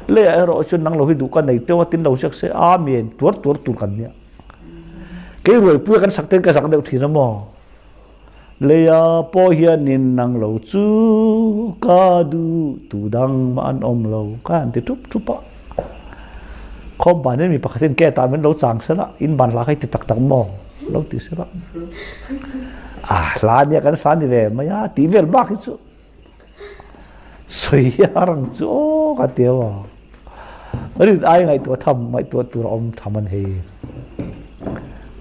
leiah erawh chuan nang lo hi duh ka nei teuh a tin lo siak se amen tuar tuar tur kan nia. Kei ruaipuia kan sak ten ka zak deuh thin a maw? Leia pawh hianin nang lo chu ka duh tu dang mah an awm lo ka han ti ṭup ṭup a. Khawm ban hian mi pakhatin ke tah min lo chang sela, in ban hla kha i ti tak tak maw? Lo ti sela. Ah, hla nia kan sa ni ve mai a, tih vel bak hi chu sawi hi a rang chu aw ka ti a. Rin ai ngaihtuah tham, ngaihtuah tur a awm tham an hei.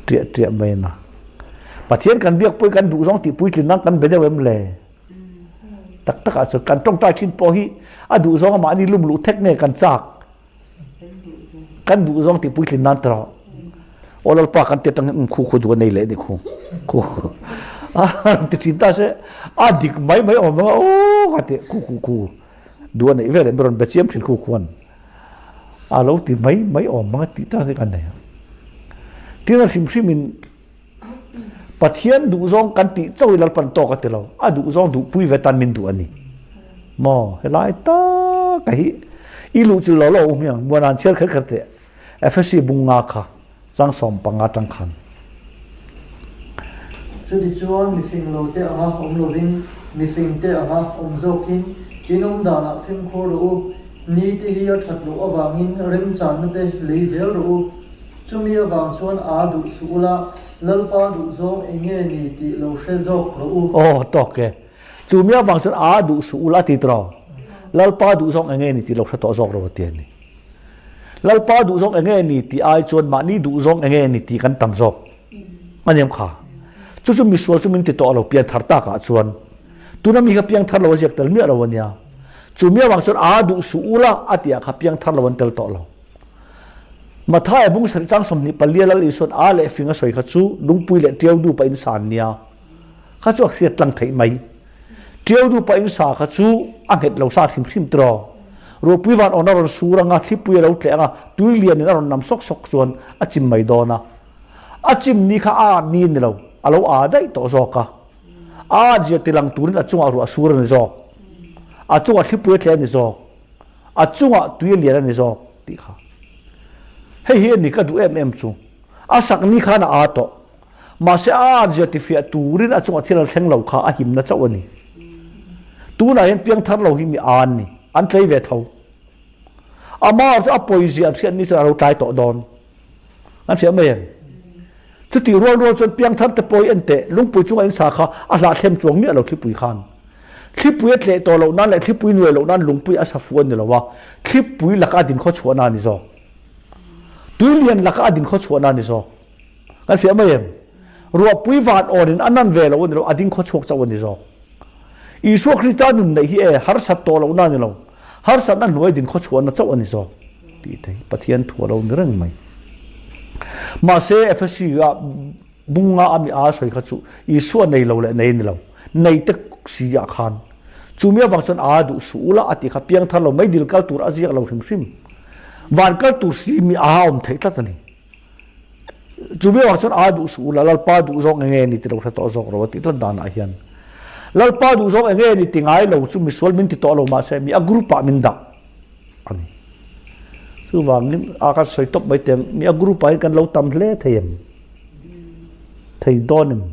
Ṭiah ṭiah mai na. Pathian kan biak pawh kan duh zawng tih puitlin nan kan be deuh em le? Tak tak ah chuan kan ṭawngṭai ṭhin pawh hi a duh zawng a mahni lum luh thek nge kan chak? Kan duh zawng tih puitlin nan tawh. Aw Lalpa kan ti atang khu khu duh a nei leh ni khu. Khu khu. A ti ṭhin ta se a dik mai mai awm ang a aw ka ti khu khu khu. Duh a neih vel em rawn be chiam thin khu khuan a lo ti mai mai awm ang a tih tak hi kan nei a. Tin a hrim hrim in Pathian duh zawng kan tih chauh hi Lalpan tawk a ti lo, a duh zawng duh pui ve tan min duh a ni. Maw helai tak a hi i luh chil lo lo u hmiang muan an chhiar kher kher teh Efesi bunga kha chang 15 tang khan. Chutichuan mifing lote anga awm lovin, mifingte anga awm zawkin in awm danah fimkhur rawh u. Ni te hi a that loh avangin remchanna te lei zel rawh u. Chumi avang chuan aa duh suh ula, Lalpa duh zawng eng nge ni tih lo hre zawk rawh u. Aw, tawk e. Chumi avang chuan aa duh suh ula a ti tawh. Lalpa duh zawng eng nge ni tih lo hre tawh zawk rawh a ti a ni. Lalpa duhzawng enge ni tih ai chuan mahni duhzawng enge ni tih kan tam zawk a ni em kha? Chu chu misual chu min ti tawh lo pianthar takah chuan tuna mi kha piangthar lo a ziak tel miah lo a nia. Chu mi avang chuan aa duh suh ula a tih ah kha piangthar lo an tel tawh lo. Mathaia bung sarih chang 24 Lal Isuan aa leh fing a sawi kha chu lungpui leh tiau dupa in san nia kha chu a hriat tlang theih mai. Ṭiau dupa in sa kha chu a nghet lo sa hrim hrim tiraw. Ruahpui van awn a rawn sur anga, thlipui a lo tleh anga, tui lian in a rawn nam sawk sawk chuan a chim mai dawn a. A chim ni kha a at ni a ni lo, a lo aa daih tawh zawk a. A at zia tilang turin a chungah ruah sur a ni zawk. A chungah thlipui a tleh a ni zawk. A chungah tui a lian a ni zawk tih kha. Hei hi a ni ka duh em em chu. A sak ni khan a aa tawh. Mahse a at zia tifiah turin a chungah thil a thleng lo kha a himna chauh a ni. Tunah hian piangthar lo hi mi a an ni, an tlei ve tho. Amah chu a pawizia an hriat ni chuan a lo tlai tawh dawn. An hriat mai em? Chutih rual rual chuan piangthar te pawh hi en teh, lungpui chunga in sa kha a hlahthlem chuang miah lo thlipui khan. Thlipui a tleh tawh loh nan leh thlipui nuai loh nan lungpui a sa fuh a ni lo a, thlipui laka a din khaw chhuahna a ni zawk. Tui lian laka a din khaw chhuahna a ni zawk. Kan fiah mai em? Ruahpui van awnin a nan ve lo a ni lo, a ding khawchhuak chauh a ni zawk. Isua Krista nun neih hi e, harsat tawh lohna a ni lo, harsatna hnuai din khawchhuahna chauh a ni zawk tih te hi Pathian thu a lo ni reng mai. Mahse, Efesi ah bunga a mi a sawi kha chu Isua nei lo leh nei a ni lo, nei te si ah khan chumi avang chuan a duh suh ula a tih kha piangthar lo mai dil kal tur a ziak lo hrim hrim. Van kal tur si mi a awm theih tlat a ni. Chu biakah chuan aa duh suh ula, Lalpa duh zawng eng nge ni ti lo hre tawh zawk ro a tih tlat danah hian Lalpa duh zawng eng nge ni ti ngai lo chu misual min ti tawh lo mahse mi a group ah min dah a ni. Chuvangin a kan sawi tawp mai teng mi a group ah hian kan lo tam hle thei em? Thei dawn em?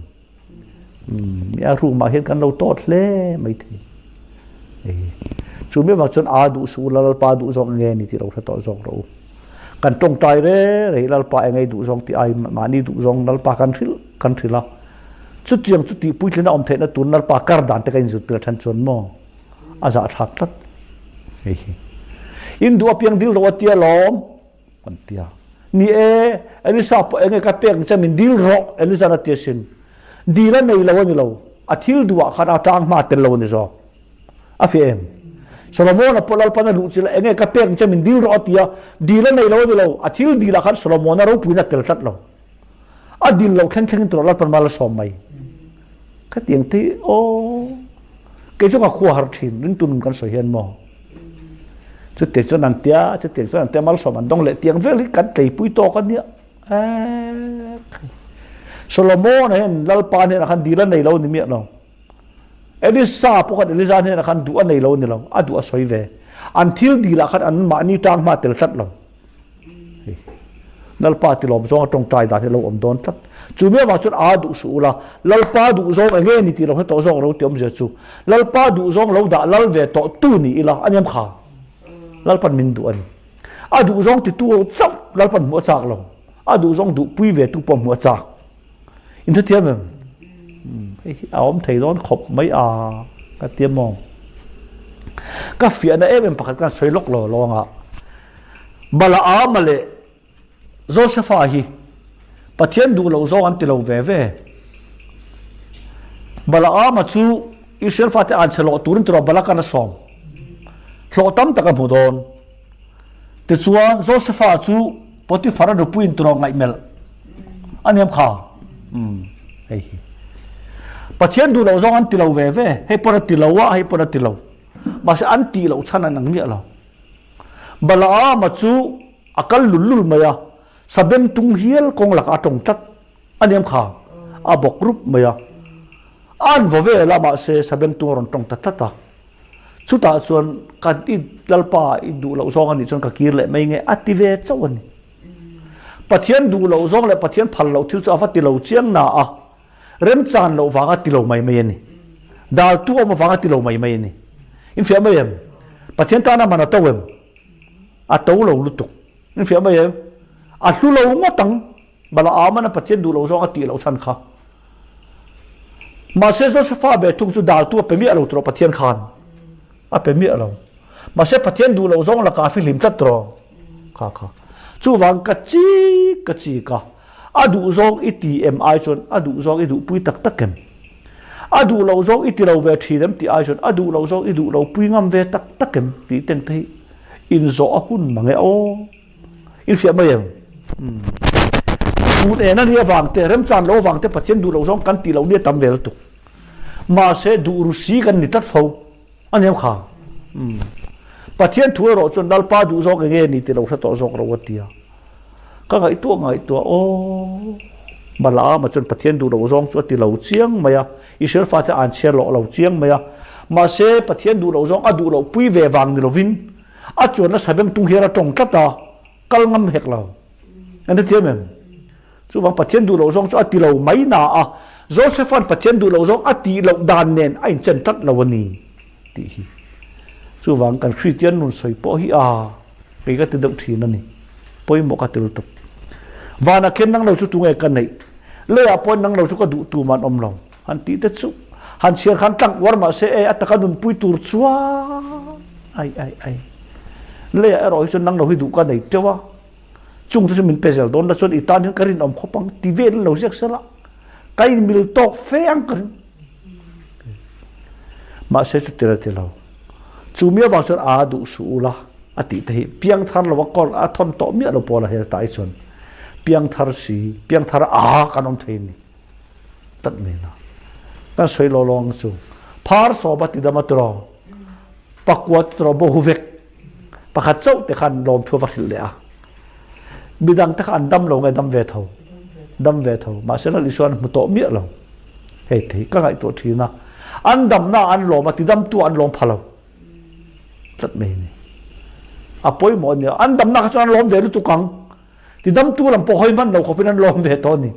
Mi a room ah hian kan lo tawt hle mai thei. Chu mi avang chuan a duh suh ula Lalpa duh zawk nge ni tih lo hre tawh zawk rawh u. Kan tawngtai re re Lalpa engei duh zawng tih ai mahni duh zawng Lalpa kan hrilh kan hrilh a. Chutiang chu tih puitlin a awm theihna tur Lalpa kar dan te ka inzirtir a then chuan maw a zahthlak tlat hei hi. In duh apiang dil rawh a tia lawm. Kan ti a. Ni e, Elisa pawh enge ka pek ang che min dil rawh, Elisa'n a ti asin. Dil a nei lo a ni lo, a thil duhah khan a tang hma tel lo a ni zawk. A fiah em? Solomon-a pawh Lalpan a luh chilh a, enge ka pek ang che min dil rawh a ti a, dil a nei lo a ni lo, a thil dilah khan Solomon-a ropuina a tel tlat lo. A dil loh thleng thlengin tawh Lalpan mal a sawm mai. Khatiang te hi aw, kei chu ka khua har thin, ringtu nun kan sawi hian maw. Chutiang chuan an tia, chutiang chuan an tia malsawm an dawng leh tiang vel hi kan tleipui tawk a nia. Solomon hian Lalpa hnenah khan dil a nei lo ni miah lo. Elisa pawh khan Elija hnenah khan duh a nei lo ni lo, a duh a sawi ve. An thil dilah khan an mahni tang hma tel tlat lo. Lalpa tilawm zawng a tawngtai dan hi lo awm dawn tlat. Chu mi avang chuan a duh suh ula, Lalpa duh zawng eng nge ni tih lo hre tawh zawk lo ti awmzia chu. Lalpa duh zawng lo dah lal ve tawh tu ni ila a niam kha. Lalpan min duh a ni. A duh zawng titu chauh Lalpan hmuh a chak lo. A duh zawng duhpui ve tu pawh hmuh a chak. In hrethiam em? Hei hi a awm thei dawn khawp mai a ka ti maw? Ka fiahna em em pakhat kan sawi lawk lo lo anga Balaama leh Josepha hi Pathian duh loh zawng an ti lo ve ve. Balaama chu Israel fate an chhe lawh turin tiraw Balakan a sawm. Hlawh tam tak a hmu dawn. Tichuan Josepha chu Potiphar-a nupuiin tiraw ngaihmelh a niam kha. Umm hei hi. Pathian duh loh zawng an ti lo ve ve. Hei pawn a ti lo a, hei pawn a ti lo. Mahse an tih loh chhan an ang miah lo. Balaama chu a kal lul lul mai a, sabeng tung hial kawng lakah a tawng tlat a niam kha. A bawk rup mai a. A an vaw vel a, mahse sabeng tung a rawn tawng ta tlat a. Chutah chuan ka i Lalpa i duh loh zawng a nih chuan ka kir leh mai nge a ti ve chauh a ni. Pathian duh loh zawng leh Pathian phal loh thil chu a va ti lo chiang na a, remchan loh vanga ti lo mai mai a ni. Daltu awm avanga ti lo mai mai a ni. Infiah mai em? Pathian tana man a to em? A to lo lutuk. Infiah mai em? A hlu lo ngawt ang. Balaamana Pathian duh loh zawng a tih loh chhan kha. Mahse Josepha ve thung chu daltu a pe miah lo tawh Pathian khan a pe miah lo. Mahse Pathian duh loh zawng lakah a fihlim tlat tawh kha kha. Chuvang ka chik ka chik a, a duh zawng i ti em ai chuan a duh zawng i duhpui tak tak em? A duh loh zawng i ti lo ve thin em tih ai chuan a duh loh zawng i duh lo pui ngam ve tak tak em tih teng te hi inzawh a hun mang e aw. In fiah mai em? Tun en a nia vang te, remchan lo vang te Pathian duh loh zawng kan tih loh nia tam ve lutuk. Mahse duh ru si kan ni tlat fo. A niam kha. Pathian thu erawh chuan Lalpa duh zawk enge ni ti lo hre tawh zawk ro a ti a. Ka ngaihtuah ngaihtuah aw Balaama chuan Pathian duh loh zawng chu a ti lo chiang mai a, Israel fate an chhiar loh lo chiang mai a. Mahse Pathian duh loh zawng a duh loh pui ve vang ni lovin A chuanna sabeng tung hian a tawng tlat a, kal ngam hek lo. An hrethiam em? Chuvang Pathian duh loh zawng chu a ti lo mai na a, Josepha'n Pathian duh loh zawng a tih loh dan nen a inchen tlat lo a ni tih hi. Chuvang kan Kristian nun sawi pawh hi a, kei ka ti deuh thin a ni. Pawimawh ka ti lutuk. Vanah khian nang lo chu tunge ka neih? Leiah pawhin nang lo chu ka duh tum an awm lo. Han tih te chu han chhiar khan tlang uar mah se e a taka nunpui tur chuan ai ai ai leiah erawh hi chuan nang lo hi duh ka nei teuh a chung te chu min pe zel dawn la chuan i tan hian ka rinawm khawp ang ti vel lo ziak sela ka inmil tawk fe ang ka ring mahse chu tira ti lo chu mi avang chuan a duh suh ula a tih te hi piangthar lo a kawr a thawn tawh miah lo pawl a hel ta ai chuan piangthar si piangthar a kan awm thei ni Tat mai na. Kan sawi law law ang chu. Phar sawm a ti dam a tiraw. Pakua ti tiraw bo hu vek. Pakhat chauh te khan lawmthu a va hrilh leh a. Midang te kha an dam lo nge dam ve tho. Dam ve tho. Mahse Lal Isua an hmu tawh miah lo. Hei te hi ka ngaihtuah thin a. An damna an lawm a, tidamtu an lawm pha lo. Tlat mai a ni. A pawimawh a nia. An damna kha chuan an lawm ve lutuk ang. Tidamtu lam pawh hawi hman lo khawpin an lawm ve tawh a ni.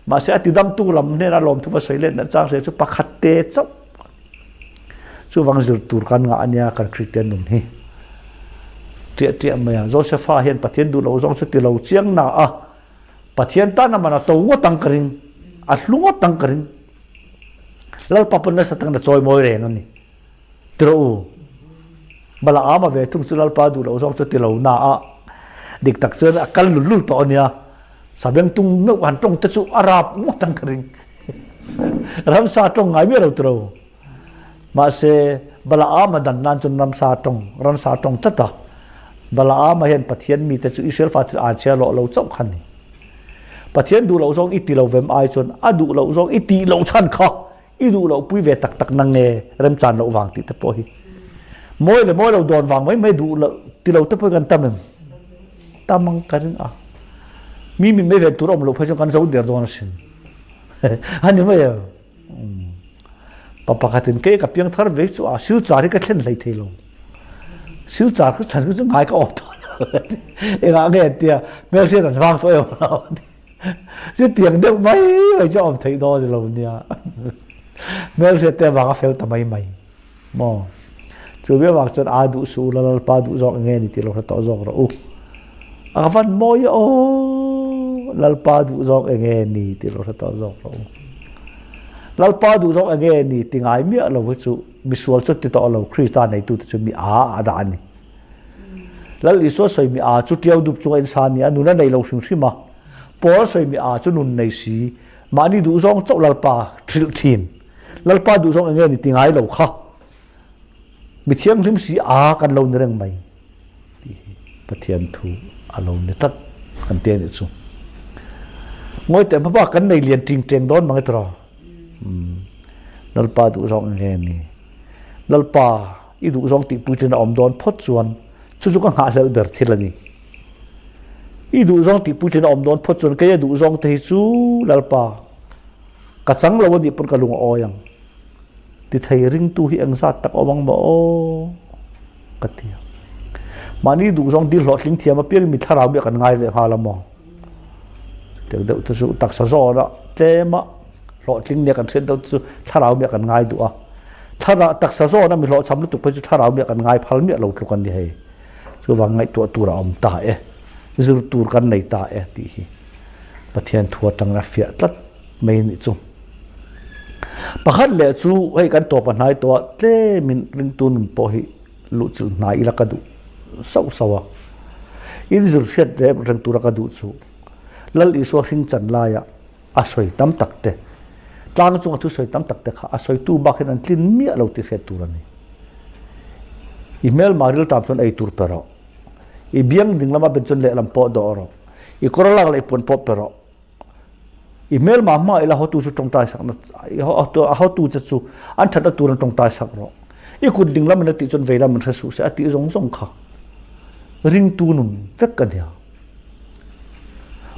Mahse a tidamtu lam hnena lawmthu va sawi let leh chang hria chu pakhat te chauh. Chuvang zir tur kan ngah a nia kan Kristian nun hi. Tiah tiah mai a, Josepha hian Pathian duh lo zawng chu ti lo chiang na a, Pathian tan a man a to ngawt ang ka ring, a hlu ngawt ang ka ring. Lalpa pawn nasa takin a chawimawi reng a ni. Ti rawh u. Balaama ve thung chu Lalpa duh loh zawng chu ti lo na a. Dik tak chuan a kal lul lul tawh a nia. Sabengtung meuh han tawng te chu a rap ngawt ang ka ring. Ramsa tawng ngai miah lo tiro. Mahse, Balaama dan nan chuan ramsa tawng, ransa tawng tlat a. Balaama hian Pathian mite chu Israel fate chu an chhiar lawh lo chauh kha a ni. Pathian duh loh zawng i ti lo vem ai chuan a duh loh zawng i tih loh chhan kha i duh loh pui ve tak tak nang nge remchan loh vang tih te pawh hi mawi leh mawi lo dawn vang mai mai duh loh ti lo te pawh hi kan tam em? Tam ang ka ring a. Mi min mai ven tur a awm loh phei chuan kan zo der dawn asin. A ni mai em? Pa pakhatin kei ka piang thar ve chu a silchar hi ka thlen hlei thei lo. Silchar ka thlen chu ngai ka awm tawh lo. Engah nge tia hmelhriat an vang tawh em lo. Chu tiang deuh mai mai chu awm theih dawn ni lo nia. Hmelhriat te avanga fel ta mai mai. Maw? Chu mi avang chuan a duh suh u la Lalpa duh zawk enge ni tih lo hre tawh zawk rawh u. A ka van mawi aw Lalpa duh zawk enge ni tih lo hre tawh zawk rawh u. Lalpa duh zawk enge ni ti ngai miah lo hi chu misual chu ti tawh lo Krista neitute chu mi a a dah a ni. Lal Isua sawi mi a chu tiau dup chunga insa a ni a, nun a nei lo hrim hrim a. Paul sawi mi a chu nun nei si, mahni duhzawng chauh Lalpa hrilh thin. Lalpa duhzawng enge ni ti ngai lo kha. Mi thianghlim si a kan lo ni reng mai tih hi Pathian thu a lo ni tlat kan ti a nih chu. Ngawi teh hmaba kan nei lian ting teng dawn mang e tiraw. Lalpa duhzawng enge ni. Lalpa i duhzawng tihpuitlin a awm dawn phawt chuan chu chu ka nghahhlelh ber thil a ni. I duhzawng tihpuitlin a awm dawn phawt chuan kei a duhzawng te hi chu Lalpa ka chang lo a nih pawn ka lung a awi ang. Ti thei ringtu hi engzat tak awm ang maw aw ka ti a. Mahni duhzawng dil hlawhtling thiam apiangin mi thlarau mi a kan ngai leh nghal a maw. Chutiang deuh te chu taksa zawna tlema hlawhtling nia kan hriat deuh te chu thlarau mi a kan ngai duh a. Thlarau taksa zawna mi hlawhchham lutuk phei chu thlarau mi a kan ngai phal miah lo tluk a ni hei. Chuvang ngaihtuah tur a awm ta e, zir tur kan nei ta e tih hi Pathian thu atangin a fiah tlat mai a nih chu. Pakhat leh chu hei kan tawp a hnai tawh a, tlemin ringtu nun pawh hi luhchilh hnai ila ka duh sauh sauh a. In zir hriat reng reng tura ka duh chu Lal Isua hring chan laia a sawi tam tak te, tlang chunga thusawi tam tak te kha a sawitu bak hian an tlin miah lo tih hriat tur a ni. I hmelma riltam chuan ei tur pe rawh. I biang ding lama ben chuan lehlam pawh dawh rawh. I kawr lak leh i puan pawh pe rawh. I hmelma hma ila hotu chu tawngtai sak na, a hotu che chu an thatna tur an tawngtai sak rawh. I kut ding lam in a tih chuan vei lam in hre suh se a tih zawng zawng kha ringtu nun vek a nia.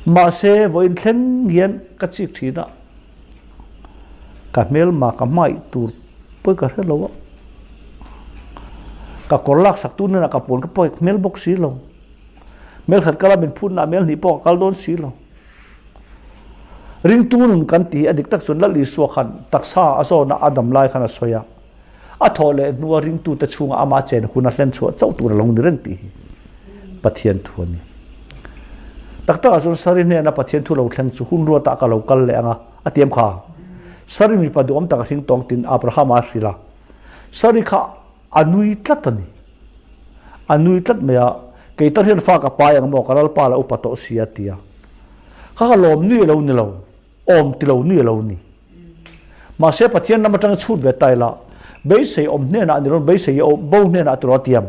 Mahse, vawiin thleng hian ka chik thin a, ka hmelma ka hmaih tur pawi ka hre lo a, ka kawr laksak tu hnenah ka puan ka pawi hmel bawk si lo, hmel khat kala min phutna hmel hnih pawh ka kal dawn si lo. Ringtu nun kan tih hi a dik tak chuan Lal Isua khan taksa a zawna a dam lai khan a sawi a, A thawh leh hnua ringtute chhungah amah chen hun a hlen chhuah chauh tur a lo ni reng tih hi Pathian thu a ni. Tak takah chuan Sari hnena Pathian thu lo thleng chu hun ruatah ka lo kal leh ang a, a ti em kha? Sari mipa duhawm tak a hring tawng tiin Abrahama a hrilh a. Sari kha a nui tlat a ni. A nui tlat mai a, Kei tar hian fa ka pai ang maw, ka lalpa la upa tawh si a ti a. Kha ka lawm nui a lo ni lo. Awm ti lo ni a lo ni. Mahse Pathian lam atanga chhut ve ta ila, beisei awm hnenah ni lo, beisei bo hnenah tiraw a tiam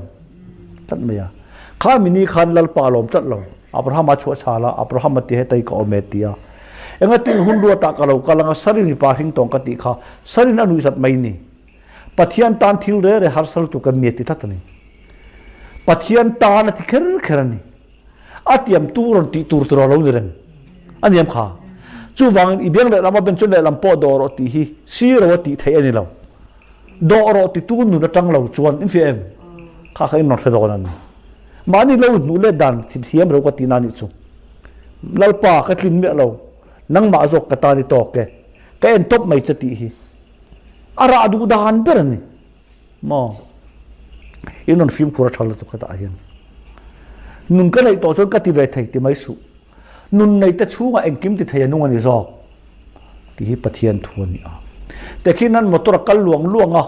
tlat mai a. Kha mi ni khan Lalpa a lawm tlat lo. Abrahama chhuah chhal a, Abrahama ti hetai ka awm e ti a. Engatin hun ruatah ka lo kal anga Sarin mipa hring tawng ka tih kha Sarin a nuihzat mai ni. Pathian tan thil re re harsa lutuk kan mi a ti tlat a ni. Pathian tan a ti kher kher a ni. A tiam tu rawn tih tur tur a lo ni reng a niam kha. Chuvangin i biang lehlam a ben chuan lehlam pawh dawh rawh tih hi siro a tih theih a ni lo. Dawh rawh titu nun atang lo chuan in fiah em? Kha kha in rawn hre dawn a ni. Mahni lo hnuh let dan thiam ro ka tihna nih chu. Lalpa ka tlin miah lo, nangmah zawk ka tan i tawk e, ka en tawp mai che tih hi a rah duh dan ber a ni. Maw? In rawn fimkhur a tha lutuk hetah hian. Nun ka neih tawh chuan ka ti ve thei ti mai suh. Nun nei te chhungah engkim ti thei a nung a ni zawk tih hi Pathian thu a ni a. Tekhin an motor a kal luang luang a,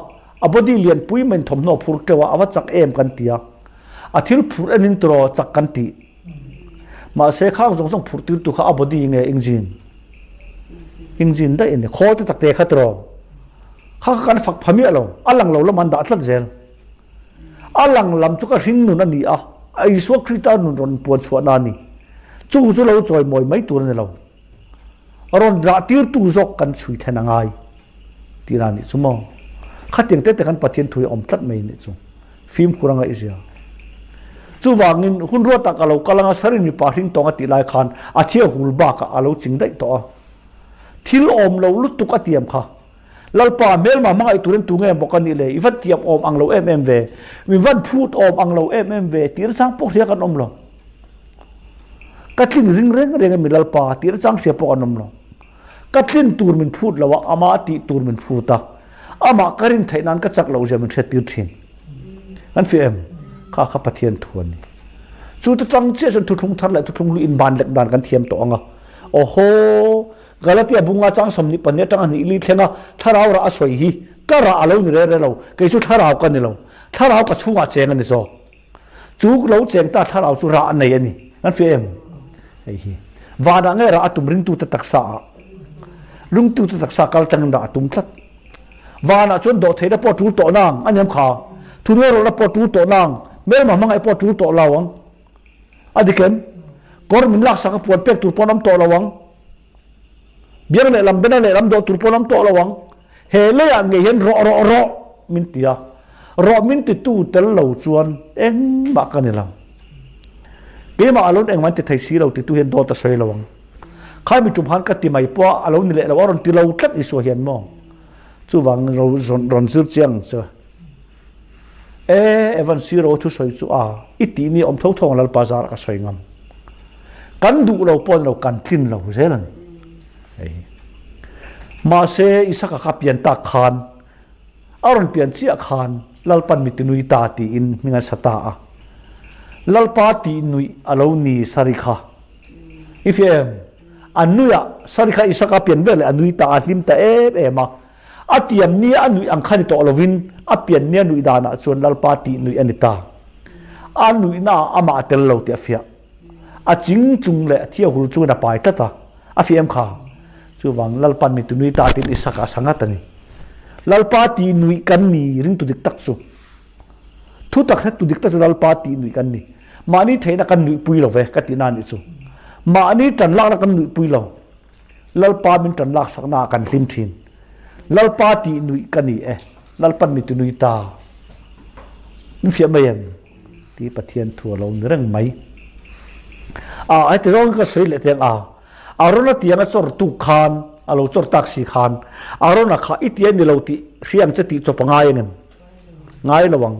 a body lian pui mai in thawmhnaw a phur teuh a, a va chak em kan ti a. A thil phurh en in tiraw chak kan tih. Mahse khang zawng zawng phurh tirtu kha a body nge engine? Engine daih a ni. Khawl te tak te kha tiraw? Kha kha kan fak pha miah lo. A lang lo lam an dah tlat zel. A lang lam chu ka hring nun a ni a, Isua Krista nun rawn puan chhuahna a ni. Chu chu lo chawimawi mai tur a ni lo. Rawn dah tirtu zawk kan chhui then a ngai tih na nih chu maw? Khatiang te te khan Pathian thu hi a awm tlat mai nih chu. Fimkhur a ngaihzia. Chuvangin hun ruatah ka lo kal anga sarin mipa hring tawng a tih lai khan a thia hul bakah a lo ching daih tawh a. Thil awm lo lutuk a tiam kha. Lalpa hmelma hmangaih turin tu nge maw ka nih le? I van tiam awm ang lo em em ve. Mi van phut awm ang lo em em ve tih rechang pawh hria kan awm lo. Ka tlin ring reng reng a mi Lalpa tih rechang hria pawh kan awm lo. Ka tlin tur min phut lo a, amah tih tur min phut a. Amah ka rin theih nan ka chak loh zia min hriat tir thin. Kan fiah em? Kha kha Pathian thu a ni. Chu te tang chiah chuan thuthlung thar leh thuthlung hlui inban lek dan kan thiam tawh ang a. Awhaw! Galatia bunga chang 22 atanga hnih li thlenga thlarau rah a sawi hi ka rah a lo ni re re lo, kei chu thlarau ka ni lo. Thlarau ka chhungah cheng a ni zawk. Chu lo cheng ta thlarau chu rah a nei a ni. Kan fiah em? Hei hi. Vanah nge rah a tum ringtute taksa ah? Ringtute taksa kal tangin rah a tum tlat. Vanah chuan dawhtheihna pawh a tul tawh nang a niam kha. Thunuairawlhna pawh a tul tawh nang. Hmelma hmangaih pawh a tul tawh lo ang. A dik em? Kawr min laksak a puan pek tur pawh an awm tawh lo ang. Biang lehlam bena lehlam dawh tur pawh an awm tawh lo ang. He leiah ngei hian rawh rawh rawh min ti a, rawh min titu tel lo chuan engmah ka ni lo. Keimah a lo engmah an ti thei si lo titu hian dawt a sawi lo ang. Khai mi tum khan ka ti mai pawh a lo ni leh lo, a rawn ti lo tlat Isua hian maw? Chuvangin rawn zir chiang ang che. E, Evan Siro thusawi chu a, i tih ni awm tho tho ang Lalpa zarah ka sawi ngam. Kan duh lo pawh ni lo, kan tlin lo zel a ni. Hei hi. Mahse, Isaka kha pian tak khan, a rawn pian chiah khan Lalpan mi tinui ta tiin hming a sa ta a. Lalpa tih nuih a lo ni Sari kha. I fiah em? A nuih a, Sari kha Isaka pian veleh a nui ta a, hlim ta em em a. A tiam nia a nuih ang kha ni tawh lovin a pian nia nuih danah chuan Lalpa tih nuih a ni ta. A nuihnaah amah a tel lo tih a fiah. A ching chung leh a thia hul chungin a pai tlat a, a fiah em kha? Chuvang Lalpa'n mi tunui ta tiin Isaka a sa ngat a ni. Lalpa tih nuih kan ni ringtu dik tak chu. Thu tak hretu dik tak chu Lalpa tih nuih kan ni. Mahni theihna kan nuihpui lo ve ka tihna a nih chu. Mahni tanlakna kan nuihpui lo. Lalpa min tan laksakna ah kan hlim thin. Lalpa tih nuih ka ni e. Lalpan mi tinui ta. Min fiah mai em? Ti Pathian thu a lo ni reng mai. A heti zawng ka sawi leh teng a. Arona tiang a chawr tuk khan, a lo chawr tak si khan, Arona kha i ti a ni lo tih hria ang che tih chawp a ngai ang em? Ngai lo ang.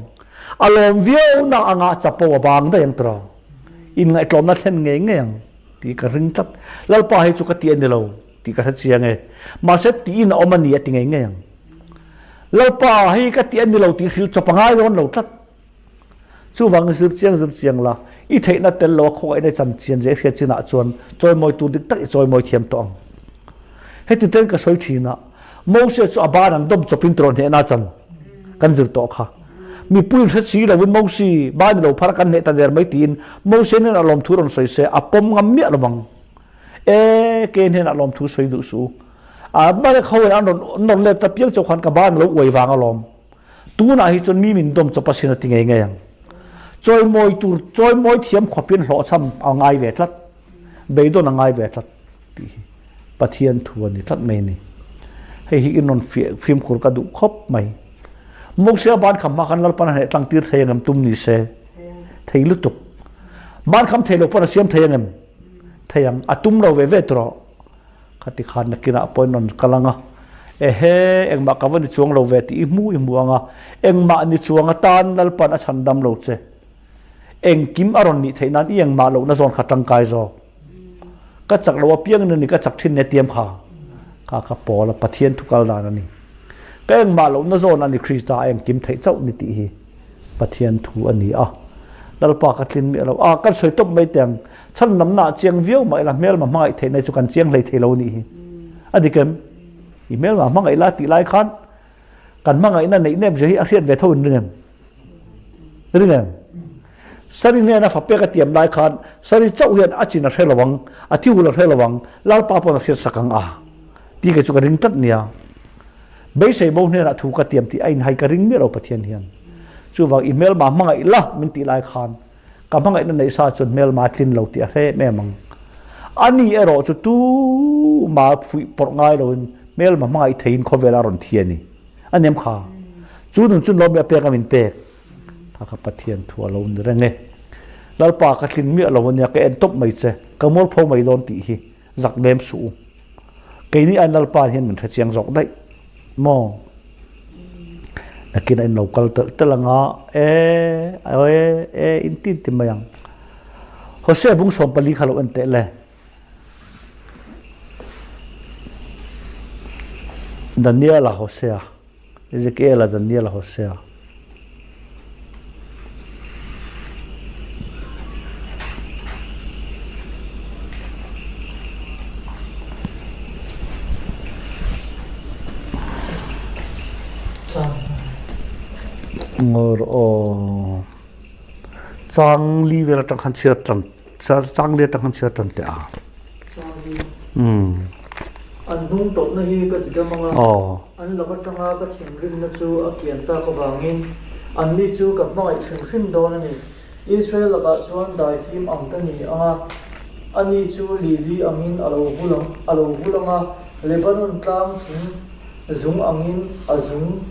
A lawm viau na anga chapo a bang daih ang tiraw? Inngaihtlawmna thlen ngei ngei ang. Tih ka ring tlat. Lalpa hei chu ka ti a ni lo tih ka hre chiang e. Mahse tiin a awm a ni a ti ngei ngei ang. Lalpa hei ka ti a ni lo tih hrilh chawp a ngai dawn lo tlat. Chuvangin zir chiang zir chiang la, i theihna tel lo a khawngaihna i chan chian zeh hriat chinah chuan chawimawi tur dik tak i chawimawi thiam tawh ang. Heti ten ka sawi thin a, Moses chu a ban an dawm chawpin tiraw hnehna chan kan zir tawh kha. Mipui in hre si lovin Mosi ba ni lo phar a kan hneh ta der mai tiin Mose hnenah lawmthu rawn sawi se a pawm ngam miah lovang. E, ke hnenah lawmthu sawi duh suh u. A Amalek ho in an rawn nawr let ta piang chauh khan ka ban lo uai vang alawm. Tunah hi chuan mi min dawm chawp asin a ti ngei ngei ang. Chawimawi tur chawimawi thiam khawpin hlawhchham a ngai ve tlat. Beidawn a ngai ve tlat tih hi Pathian thu a ni tlat mai a ni. Hei hi in rawn fimkhur ka duh khawp mai. Mosia ban kham hma khan Lalpan a hneh tlang tir thei angem tum ni se? Thei lutuk. Ban kham thei lo pawn a siam thei angem? Thei ang. A tum lo ve ve tawh. Khati khan nakinah pawhin rawn kal ang a, Ehe, engmah ka va ni chuang lo ve tih i hmu i hmu ang a, engmah ni chuang atan Lalpan a chhan dam lo che. Engkim a rawn nih theih nan i engmah lohna zawn kha tangkai zawk. Ka chak lo apiangin a ni, ka chak thin nia tiam kha. Kha kha Paula Pathian thu kal dan a ni. Ka engmah lohna zawn a ni Krista a engkim theih chauh ni tih hi Pathian thu a ni a. Lalpa ka tlin miah lo. A, kan sawi tawp mai teh ang. Chhan namna ah chiang viau mah ila hmelma hmangaih theihna hi chu kan chiang hlei thei lo nih hi. A dik em? I hmelma hmangaih la tih lai khan kan hmangaihna neih nep zia hi a hriat ve tho in ring em? Ring em? Sari hnena fa pek a tiam lai khan Sari chauh hian a chin a hre lo ang, a thihul a hre lo ang, Lalpa pawn a hriat sak ang a ti kei chu ka ring tlat nia. Beisei bo hnenah thu ka tiam tih a inhai ka ring miah lo Pathian hian. Chuvang i hmelma hmangaih la min tih lai khan ka hmangaihna neih sa chuan hmelma tlin lo tih a hre em em ang. Ani erawh chu tuma fuih pawrh ngai loin hmelma hmangaih theiin khawvel a rawn thi a ni. A nem kha. Chu nun chu lawm i a pek a min pek. Kha kha Pathian thu a lo ni reng e. Lalpa ka tlin miah lo ania ka en tawp mai che, ka mualpho mai dawn tih hi zak lem suh u. Keini aiin Lalpa hian min hrechiang zawk daih maw? Nakin a in lo kal telh telh anga e e e in tin ti mai ang. Hosea bung 14 kha lo en teh le. Daniela Hosea Ezekiela Daniela Hosea. Ngawr aw chang li vel atang khan chhiar tan chang li atang khan chhiar tan teh a. Umm. An hnung tawhna hi ka ti dam anga, an lam atanga ka thinrimna chu a kian tak avangin anni chu ka hmangaih hrim hrim dawn a ni. Israel lakah chuan daifim ang ka ni anga, ani chu lili angin a lo vul ang, a lo vul anga, Lebanon tlang thing zung angin a zung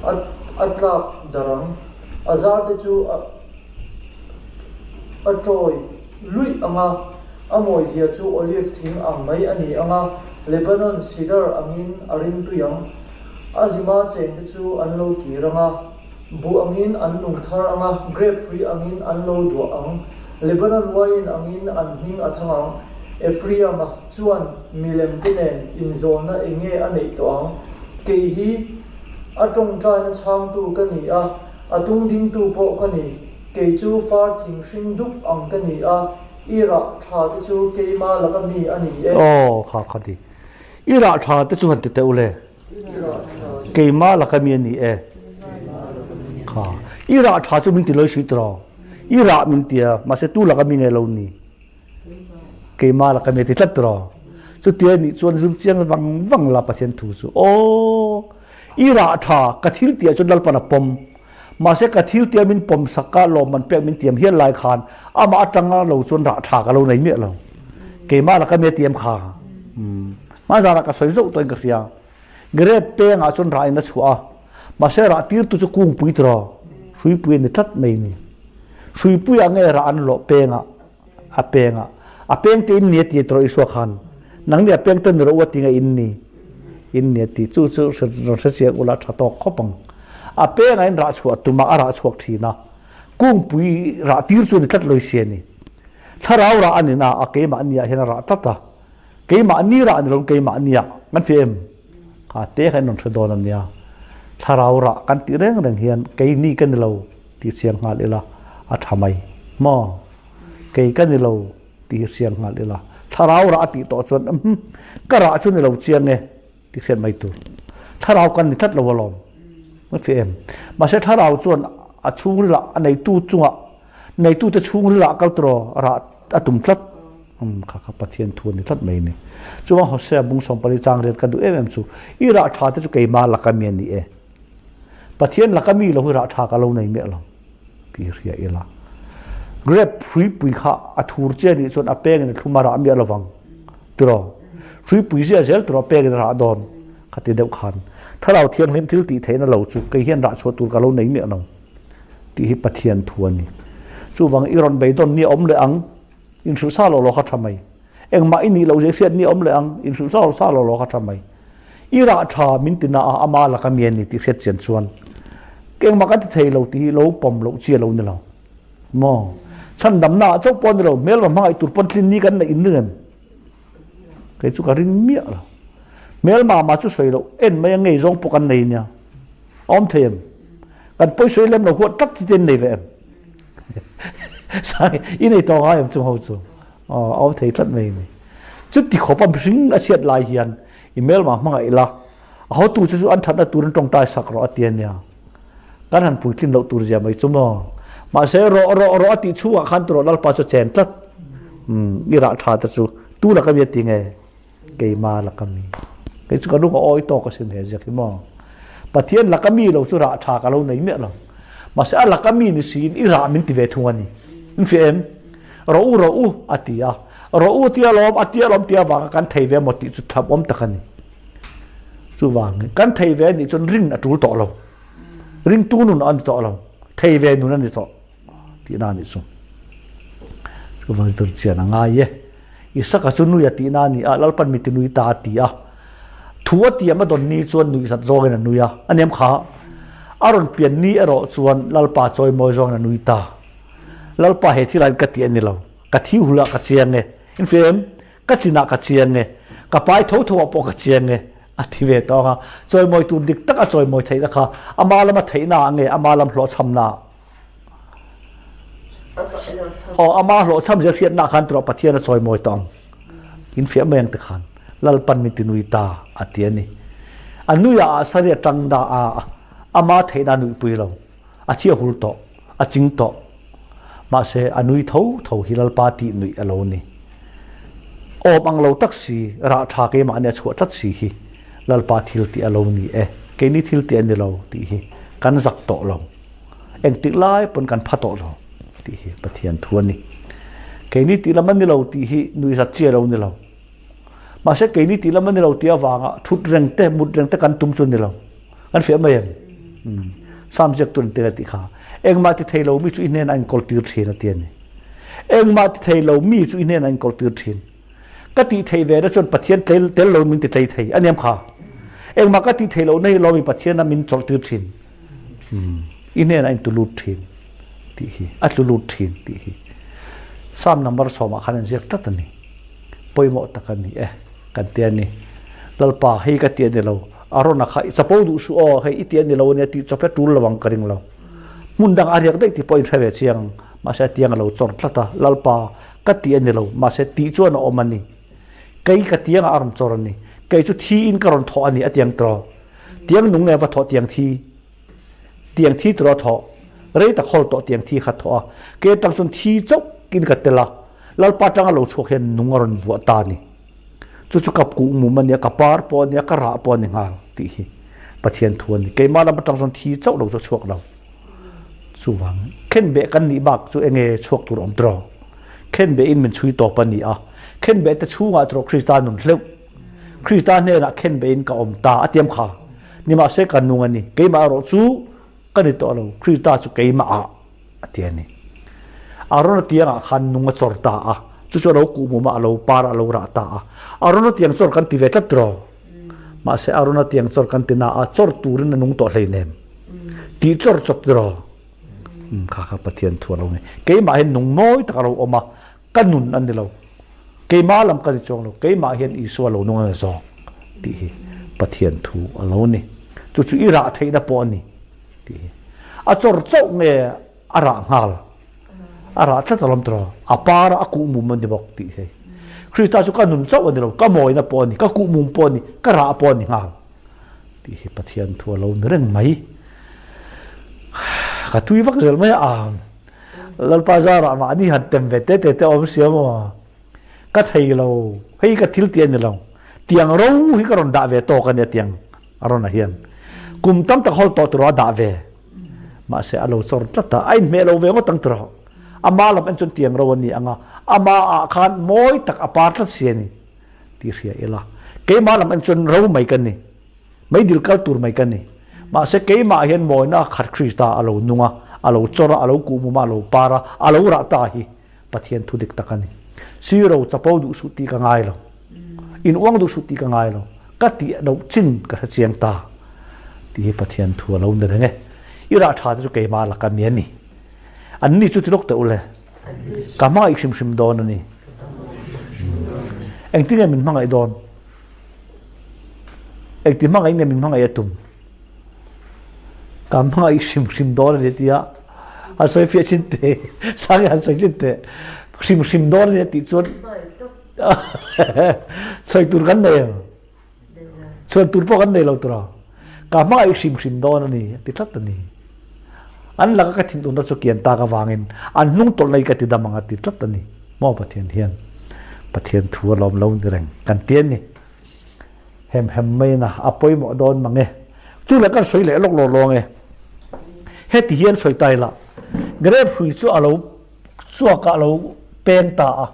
a a tlak darh ang. A zarte chu a a tawi luih anga, a mawizia chu olive thing ang mai a ni anga, Lebanon sidar angin a rimtui ang. A hlima chengte chu an lo kir anga, buh angin an nung thar anga, grape hrui angin an lo duah ang. Lebanon uaiin angin an hming a thang ang. Ephraim-a chuan milem te nen inzawlna eng nge a neih tawh ang? Kei hi a tawngtaina chhangtu ka ni a, A tung dingtu pawh ka ni. Kei chu far thing hring dup ang ka ni a, i rah tha te chu keima laka mi a ni e. Aw, kha kha ti. I rah tha te chu han ti teh u le. Keima laka mi a ni e. Kha. I rah tha chu min ti loi si tiraw. I rah min ti a, mahse tu laka mi nge lo ni. Keimah laka mi a ti tlat tiraw. Chutia nih chuan zir chiang vang vang la Pathian thu chu. Aw, i rah tha ka thil tih ah chuan Lalpan a pawm. Mahse ka thil tia min pawm sak a lawmman pek min tiam hial lai khan amah atanga lo chuan rah tha ka lo nei miah lo. Keimah laka mi a tiam kha. Hmanzanah ka sawi zauh tawhin ka hria. Grape pengah chuan rah in a chhuah a, mahse rah tirtu chu kungpui tiraw, hruipui a ni tlat mai ni. Hruipuiah nge rah an hlawh pengah, a pengah, a peng te in ni a ti tiraw Isua khan, nang ni a peng te ni rawh u a ti nge in ni, in ni a ti, chu chu rawn hre chiang ula tha tawk khawp ang. A pengah in rah chhuah tum a, a rah chhuak thin a, kungpui rah tir chu a ni tlat lawisi a ni. Thlarau rah a ni na a, keimahni ah hian a rah tlat a. Keimah ni rah ni lo keimah ni ah kan fiah em? Kha te kha in rawn hre dawn a nia. Thlarau rah kan tih reng reng hian kei ni ka ni lo tih chiang nghal ila a tha mai maw? Kei ka ni lo tih hi hriang nghal ila thlarau rah a tih tawh chuan umm ka rah chu ni lo chiang e tih hriat mai tur. Thlarau kan ni tlat lo alawm. Kan fiah em? Mahse thlarau chuan a chhungril ah a neitu chungah Neitute chhungril ah kal tawh rah a tum tlat. Umm kha kha Pathian thu a ni tlat mai ni. Chuan Hosea bung 14 chang riat ka duh em em chu i rah tha te chu keimah laka mi a ni e. Pathian laka mi lo hi rah tha ka lo nei miah lo tih hria ila. Grape hruipui kha a thur che nih chuan a peng in a thlum a rah miah lovang tiraw. Hruipui zia zel tiraw a peng in a rah dawn kha ti deuh khan. Thlarau Thianghlim thil tih theihna lo chu kei hian rah chhuah tur ka lo nei miah lo. tih hi Pathian thu a ni. Chuvang i rawn beidawn ni a awm leh ang, inhrilh sa lo lo kha tha mai. Engmah i nih loh zia i hriat ni a awm leh ang, inhrilh sa lo sa lo lo kha tha mai. I rah tha min ti na a, ama laka mi a ni tih hriat chian chuan engmah kan ti thei lo tih hi lo pawm loh chi a lo ni lo. Maw? Chhandamna ah chauh pawh a ni lo, hmelma hmangaih tur pawn tlin ni kan neih in ring em? Kei chu ka ring miah lo. Hmelma mah chu sawi loh, en mai a ngei zawng pawh kan nei nia. A awm thei em? Kan pawi sawi lem lo huat tlat chi te an nei ve em? Sai, i nei tawh ngai em chung ho chu? Aw, a awm thei tlat mai ni. Chuti khawp a mihring a chhiat lai hian i hmelma hmangaih la, a hotu che chu an thatna turin tawngtai sak rawh a ti a nia. Kan han puitlin loh tur zia mai chu maw? Mahse rawh rawh rawh a tih chhungah khan tawh Lalpa chu chen tlat. Um i rah tha te chu tu laka mi a ti nge? Keima laka mi. Kei chu ka lung a awi tawk asin he ziak hi maw. Pathian laka mi lo chu rah tha ka lo nei miah lo. Mahse a laka mi ni siin i rah min ti ve thung a ni. In fiah em? Rawh u rawh u a ti a. Rawh u tia lawm a tia lawm tia vanga kan thei ve maw tih chu thlap awm tak a ni. Chuvangin kan thei ve anih chuan rin a tul tawh lo. Ringtu nun a ni tawh lo. Thei ve nun a ni tawh tihna a nih chu. Chuvang zir chian a ngai e. Isaka chu nui a tihna a ni a, Lalpan mi ti nui ta a ti a. Thu a tiam a dawn ni chuan nuih zat zawngin a nui a, a nem kha. A rawn pian ni erawh chuan Lalpa chawimawi zawngin a nui ta. Lalpa he thil ah hian ka ti a ni lo. Ka thi hul ah ka chiang e. Infiah em? Ka chinah ka chiang e, ka pai tho tho ah pawh ka chiang e, a ti ve tawng a. Chawimawi tur dik tak a chawimawi theihna kha ama lama theihna ah nge ama lam hlawhchhamna ah? Aw, ama hlawhchham zel hriatna ah khan tura Pathian a chawimawi tawh ang. In fiah mai ang ti khan Lalpan min ti nui ta a ti a ni. A nuiah ah sari a tang dah a, ama theihna a nuihpui lo. A thi a hul tawh, a ching tawh. Mahse, a nui tho tho hi Lalpa tih nuih a lo ni. Awm ang lo tak si, rah tha keimahni a chhuah tlat si hi Lalpa thil tih a lo ni e. Keini thil tih a ni lo tih hi kan zak tawh lo. Engtik lai pawn kan pha tawh lo tih hi Pathian thu a ni. Keini tih lam a ni lo tih hi nuihzat chi a lo ni lo. Mahse, keini tih lam a ni lo tih avanga thut reng te, mut reng te kan tum chu a ni lo. Kan fiah mai em? Sam ziak tur an tel a tih kha. Engmah ti thei lo mi chu i hnenah an inkawl tir thin a ti a ni. Engmah ti thei lo mi chu i hnenah an inkawl tir thin. Ka tih theih ve na chuan Pathian tel tel lo min ti tlei thei a niam kha. Engmah ka tih theih loh na hi lawm in Pathian a min chawlh tir thin. I hnenah in tu lut thin tih hi a tlu lut thin tih hi Sam number sawmah khan an ziak tlat a ni. Pawimawh tak a ni e kan ti a ni. Lalpa hei ka ti a ni lo. Arona kha i chapo duh suh aw, hei i ti a ni lo ania tih chawp hi a tul lo ang ka ring lo. Hmun dang a riak daih tih pawh in hre ve chiang ang. Mahse a tiang a lo chawr tlat a, Lalpa ka ti a ni lo, mahse tih chuan a awm a ni. Kei ka tiang ah a rawn chawr a ni. Kei chu thi in ka rawn thawh a ni a tiang tiraw. Tiang nung nge va thawh tiang thi? Tiang thi tiraw a thawh? Rei tak hawl tawh tiang thi kha thawh a. Kei atang chuan thi chauh in ka tel a, Lalpa tanga lo chhuak hian nung a rawn vuah ta a ni. Chu chu ka kuh mum a nia, ka par pawh a nia, ka rah pawh a ni nghal tih hi Pathian thu a ni. Keimah lam atang chuan thi chauh lo chu a chhuak lo. Chuvang khenbeh kan nih bak chu enge chhuak tur awm tiraw? Khenbeh in min chhui tawp a ni a, khenbeh te chhungah tiraw Krista nun hleuh. Krista hnenah khenbeh in ka awm ta a tiam kha. Nimahse ka nung a ni, keimah erawh chu ka ni tawh lo, Krista chu keimah ah. a ti a ni. Arona tiangah khan nung a chawr ta a, chu chu a lo kuh mum a, a lo par a, a lo rah ta a. Arona tiang chawr kan ti ve tlat tiraw? Mahse Arona tiang chawr kan ti na a, chawr turin a nung tawh hleinem. Tih chawr chawp tiraw? Umm kha kha Pathian thu a lo ni. Keimah hian nung mawi tak a lo awm a, ka nun a ni lo. Keimah lam ka ni chuang lo, keimah hian Isua lo nung a ni zawk tih hi Pathian thu a lo ni. Chu chu i rah theihna pawh a ni. Tih hi a chawr chauh nge a rah nghal? A rah tlat alawm tiraw? A par a, a kuh mum a ni bawk tih hi. Krista chu ka nun chauh a ni lo, ka mawina pawh a ni, ka kuh mum pawh a ni, ka rah pawh a ni nghal tih hi Pathian thu a lo ni reng mai. Ka tui vak zel mai a, Lalpa zarah mahni han tem ve te te te awm sia maw? Ka thei lo, hei ka thil tih a ni lo, tiang ro hi ka rawn dah ve tawk a nia tiang. A rawn a hian kum tam tak hawl tawh turaw a dah ve. Mahse a lo chawr tlat a, a inhmeh lo ve ngawt ang turaw. Ama lam en chuan tiang ro a ni ang a, ama ah khan mawi tak a par tlat si a ni tih hria ila. Keimah lam en chuan ro mai ka ni, meidil kal tur mai ka ni. Mahse keimah hian mawina khat Krista a lo nung a, a lo chawr a, a lo kuhmum a, a lo par a, a lo rah ta hi Pathian thu dik tak a ni. Siro chapo duh suh tih ka ngai lo. In uang duh suh tih ka ngai lo. Ka tih loh chin ka hre chiang ta tih hi Pathian thu a lo ni reng e. I rah tha te chu keimah laka mi a ni. An ni chu ti lawk teh u le. Ka hmangaih hrim hrim dawn a ni. Engtin nge min hmangaih dawn? Engti hmangaih nge min hmangaih a tum? Ka hmangaih hrim hrim dawn a ni tia han sawi fiah chin teh, Sangi han sawi chin teh, hrim hrim dawn a ni a tih chuan sawi tur kan nei ang, chhuan tur pawh kan nei lo tura ka hmangaih hrim hrim dawn a ni a ti tlat a ni. An laka ka thinurna chu kian tak avangin an hnung tawlhna hi ka ti dam ang a ti tlat a ni. Maw Pathian hian Pathian thu a lawm lo ni reng kan ti a ni. Hem hem mai na a pawimawh dawn mang e. Chu leh kan sawi leh lawk lawk lawng e. Heti hian sawi ta ila grape hrui chu a lo chuakah a lo peng ta a.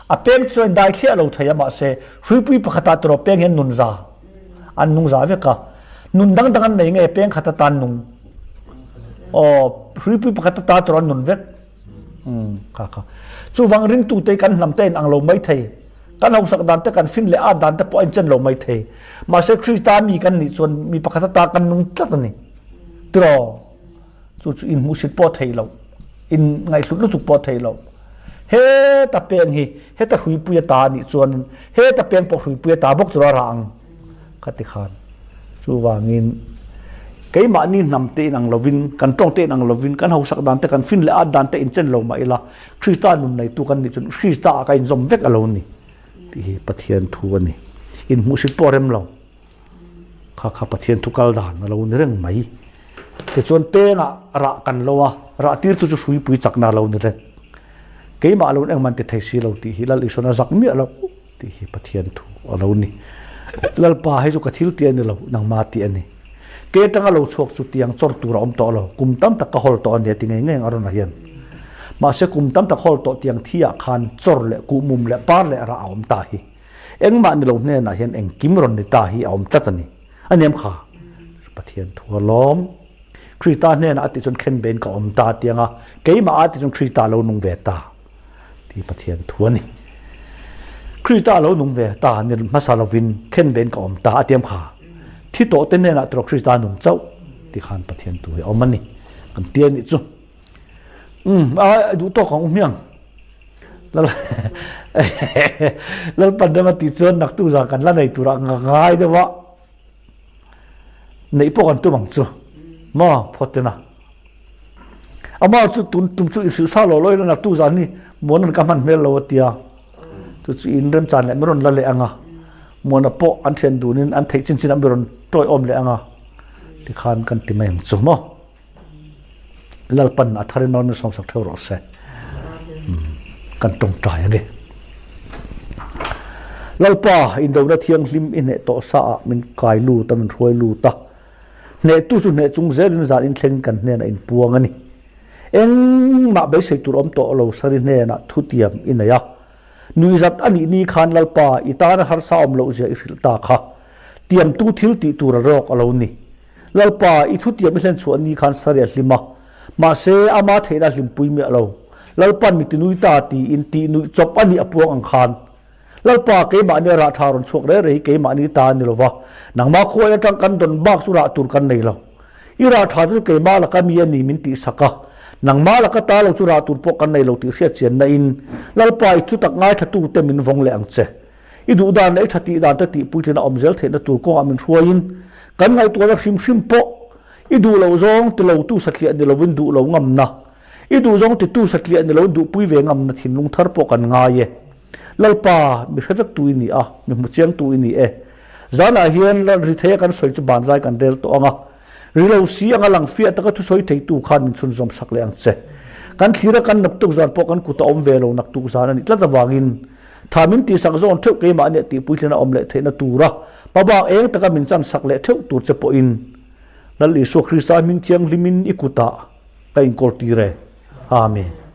A peng chu a indai thliah lo thei a mahse hruipui pakhatah tawrh peng hian nun za an nung za vek a. Nun dang dang an nei nge peng khat atan nung aw hruipui pakhat ata tawrh an nun vek. Umm kha kha. Chuvang ringtute kan hnam te a inang lo mai thei. Kan hausak dan te kan fin leh at dan te pawh a inchen lo mai thei. Mahse Krista mi kan nih chuan mi pakhat ata kan nung tlat a ni. Tiraw? Chu chu inhmuhsit pawh thei lo, in ngaihhlut lutuk pawh thei lo. Heta peng hi heta hruipui ata a nih chuanin heta peng pawh hruipui ata bawk tura rah ang ka ti khan. Chuvangin keimahni hnam te inang lovin, kan tawng te inang lovin, kan hausak dan te, kan fin leh at dan te inchen lo mah ila Krista nun neitu kan nih chuan Krista ah ka inzawm vek a lo ni tih hi Pathian thu a ni. Inhmuhsit pawh a rem lo. Kha kha Pathian thu kal dan a lo ni reng mai. Tichuan pengah rah kan lo a, rah tirtu chu hruipui chakna a lo ni reng. Keimah lo in engmah an ti thei si lo tih hi Lal Isuan a zak miah lo tih hi Pathian thu a lo ni. Lalpa hei chu ka thil tih a ni lo, nangma tih a ni. Ke atanga lo chhuak chu tiang chawr tur a awm tawh lo, kum tam tak ka hawl tawh a ni a ti ngei ngei ang a rawn a hian. Mahse kum tam tak hawl tawh tiang thi ah khan chawr leh kuhmum leh par leh rah a awm ta hi. Engmah ni lo hnenah hian engkim rawn ni ta hi a awm tlat a ni. A niam kha Pathian thu a lawm. Krista hnenah a tih chuan khen bein ka awm ta tiang a, keimah a tih chuan Krista a lo nung ve ta tih Pathian thu a ni. Krista a lo nung ve ta ni hmasa lovin khen bein ka awm ta a tiam kha. Thi tawh te hnenah tawrh Krista a nung chauh ti khan Pathian thu hi a awm a ni. Kan ti a nih chu. Umm a duh tawk ang u hmiang. Lalpan rem a tih chuan naktuk zan kan la nei turah ka ngai deuh a, neih pawh kan tum ang chu maw phawt ena. Amah chu tun tum chu i hrilh sa lo lo ila naktuk zan hi muan an ka hman hmel lo a tia, chu chu in remchan leh mi rawn la leh ang a, muana pawh an thian dunin an theih chin chin ah mi rawn tawiawm leh ang a tikhan kan ti mai ang chu maw. Lalpan a tharin rawn sawmsak theuh rawh se. Kan tawngtai a ni. Lalpa, indona thianghlim i hneh tawh sa ah min kai lut a, min hruai lut a. Hnehtu chu hneh chung zelin zan inthlengin kan hnenah inpuang a ni. Engmah beisei tur awm tawh lo Sari hnenah thutiam i nei a. Nuihzat a nih ni khan Lalpa, i tana harsa awm loh zia i hrilh ta kha. Tiamtu thil tih tur a rawk a lo ni. Lalpa, i thutiam i hlen chhuah ni khan Sari a hlim a, mahse, ama theihna a hlimpui miah lo. Lalpa'n mi tinui ta tiin tih nuih chawp a nih a puang ang khan. Lalpa, keimahni a rah tha rawn chhuak reh reh hi keimahni ta a ni lo va, nangmah khuai atang kan dawn bak chu rah tur kan nei lo. I rah tha te chu keimah laka mi a ni min tihsak a, nangmah laka ta lo chu rah tur pawh kan nei lo tih hriatchianna in Lalpa, i thutak ngaithlatute min vawng leh ang che. I duh dan leh i tha tih dan te tih puitlin a awm zel theihna tur kawngah min hruaiin kan ngaihtuahna hrim hrim pawh i duh loh zawng ti lo tu satliah ni lovin duh lo ngamna, i duh zawng ti tu satliah ni loin duhpui ve ngamna thinlung thar pawh kan ngai e. Lalpa, mi hre vek tu i ni a, mi hmu chiang tu i ni e. Zanah hian ri theia kan sawi chu banzai kan rel tawh ang a, ri lo si anga lang fiah taka thusawi theitu khan min chhunzawm sak leh ang che. Kan thlira kan naktuk zan pawh kan kut a awm ve lo naktuk zan a nih tlat avangin Tha min tihsak zawn theuh keimah ania tih puitlin a awm leh theihna tura hmabak eng taka min chansak leh theuh tur che pawhin Lal Isua Krista hming thianghlimin i kutah ka inkawl tir e. Amen.